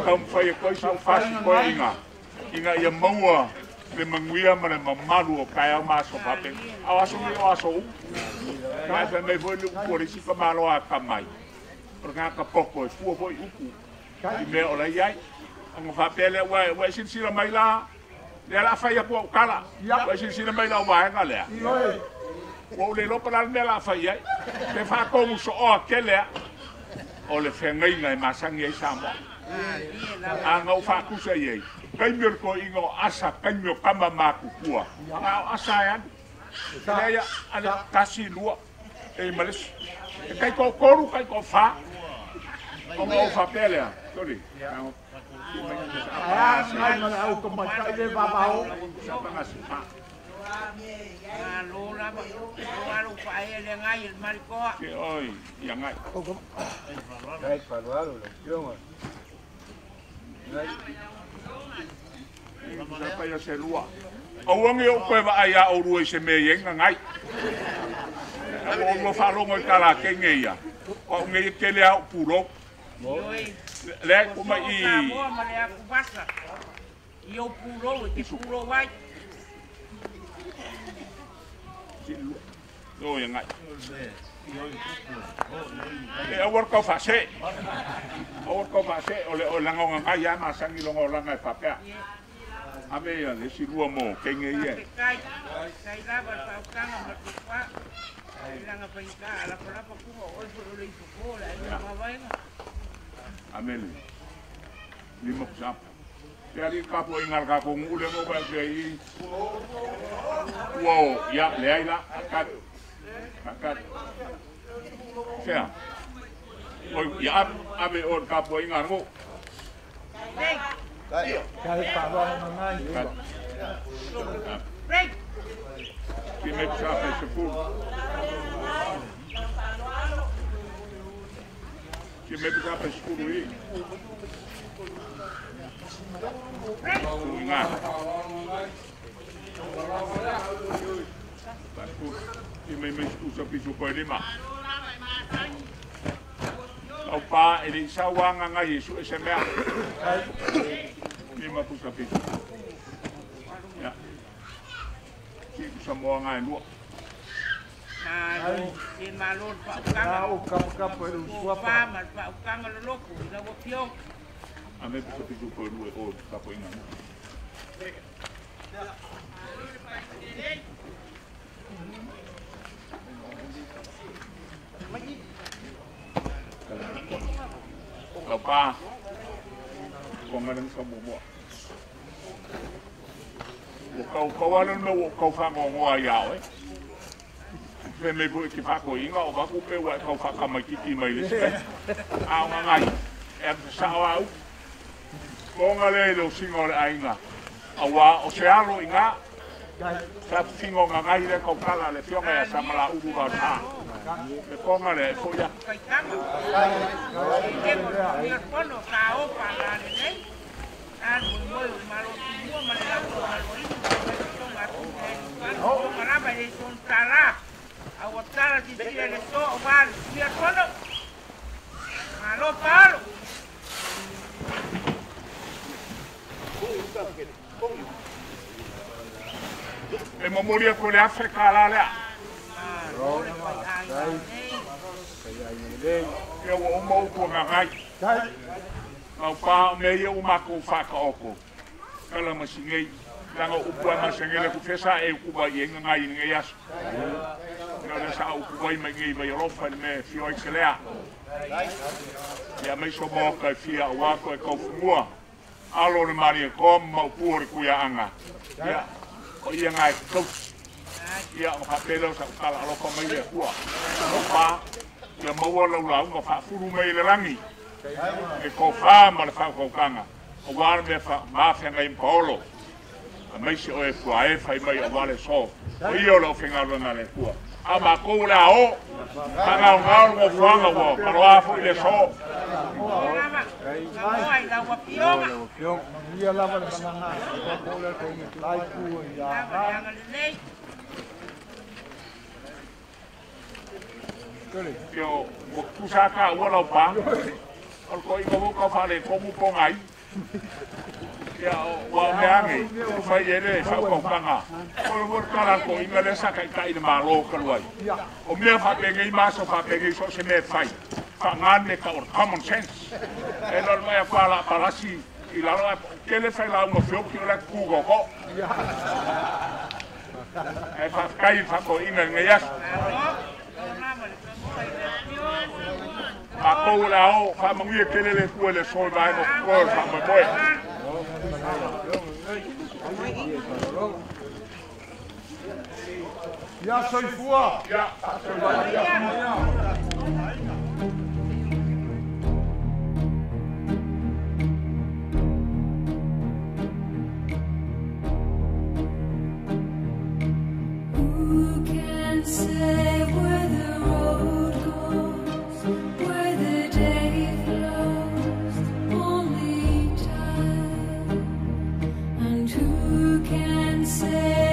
Kau mwhai e koe so fasi koe inga. Inga ia maua le manguia ma le mamalu o kai au maso pape. Au aso me o aso u. Kai whai mei foi le upu o le sika maloa ka mai. O ngā ka poko e fua foi upu. I mea o lai ai. Anga whapea lea ua silasila mai la. Lea la whai aku au kala. Ua silasila mai la o waenga lea. Ua ule lopa la mea la whai ai. Te whakongu so oa ke lea. O le whengainga e masangi ai Samoa. A ngau whakusa i ei. Kaimi o le koe inga o asa, kaimi o kama mākukua. Ngā o asa e anu. Lea ia, ale, kasi lua. E malesi. E kai ko koru, kai ko wha. O ngā o whapea lea. Sorry. Aia ngai ma le au ka mai le vavao. Malo lava, o alo whae le ngai el marikoa. Ke oi, ia ngai. Ngai whalualu, le pionga. Sa pai o se lua. Auangi o koe waa ia o rua i se mea ienga ngai. O ua whalongo i kala kenge ia. O ngai kele au puro. Le kuma i Samoa ma le aku vasa. I o puro, e te puro wai. O ia ngai. E awar kau whase. Awar kau whase. O le o langa ngai ia masangi longa o langa e whapea. Ame ia le si rua mo kenge ia. Kai, kai lava le whaukanga ma te wha. Langa whaika, ala palapa kuha, oi fo le ifo le ai mawainga. Ame le. Lima kusapa. Te ari kapo i ngal kako ngule mo ba te i. Ua ia le ai la akat. Akat. Sea. Oi ia ame o kapo i ngal mo. Kai whalualu ngai. Break. Ki me psa se fu. Ki me psa pe skuru i. Inga. Ki me me sku sa pisu koe lima. Au pa e le sauanga ngai Yesu e se mea. Lima pusa pisu. Ya. Ki kusa moa ngai lua. Malo, te malo le whaukanga. O kapu e usuapa. Wha ma le whaukanga le loko, i laua pionga. A me pusa pisu koe lua o kapo inga. Lau pa, ko ngaren sa mumua. O kau kau alo no o kau whangongoa iau e. Fe me pui ki whako inga o waku pe wa kau whakamaikiki mai le se. Au ngā ngai, e am sao au. Ko ngā le lo singo le ainga. Awa o se alo inga. Sa fingo ngā ngai le kau kala le fionga ia sa mala uru rau tā. Le konga le foia. Kai tama. Te mo ia pono ka opa la le nei. Alu moe o malo mua ma le lau malo i. O maraba le son tala. Au tala ti sila le so o wal ia pono. Malo palo. E momoria ko le Afrika la lea. Ia ua uma upu ngā ngai. Ngau pā o mea ia umako whakaoko. Kala masingei Langa upu ai masengele ku fesa e upu vai e ngai i ngai aso. Ia le sa upu vai mai ngai vai alofa le me fio ai selea. Ia mai so moka e fia o wako e kaufumua. Alo le mari e kom ma upu o le kuia anga. Ia, o ia ngai kausi. Ia, o hapele o sa ukala alofa mai le kua. O pa, ia maua lau launga whaafuru mai le langi. E ko wha ma le whaakaukanga. O wā mea wha mawhia ngai mpaolo. A maisi o e fua e whai mai o wale so. O ia o lau whengaluanga le kua. A ma kou le ao. Ka ngao ngao ngō fuanga ua. Maloa fo i le so. Ia lava le mananga. Lai ku ia. Io, mo kusaka ua lau pa. O ko inga mo ka whale komu po ngai. Ia, ua mea ngi, whai e le whaukau O le mo kala ko inga le saka i tai le malo kaluai. O mea whapengei maso whapengei so se mea whai. Whangane ka o common sense. E lor mai a whala palasi i lalo a kele whai lau mo whioki o le kugo ko. E whawhkai whako inga ngai aso. A kou le ao, whamanguia kele le kua le soe vai mo koe whamoe. Ia soifua. Ia soifua. Who can say where the road goes, where the day flows? Only time. And who can say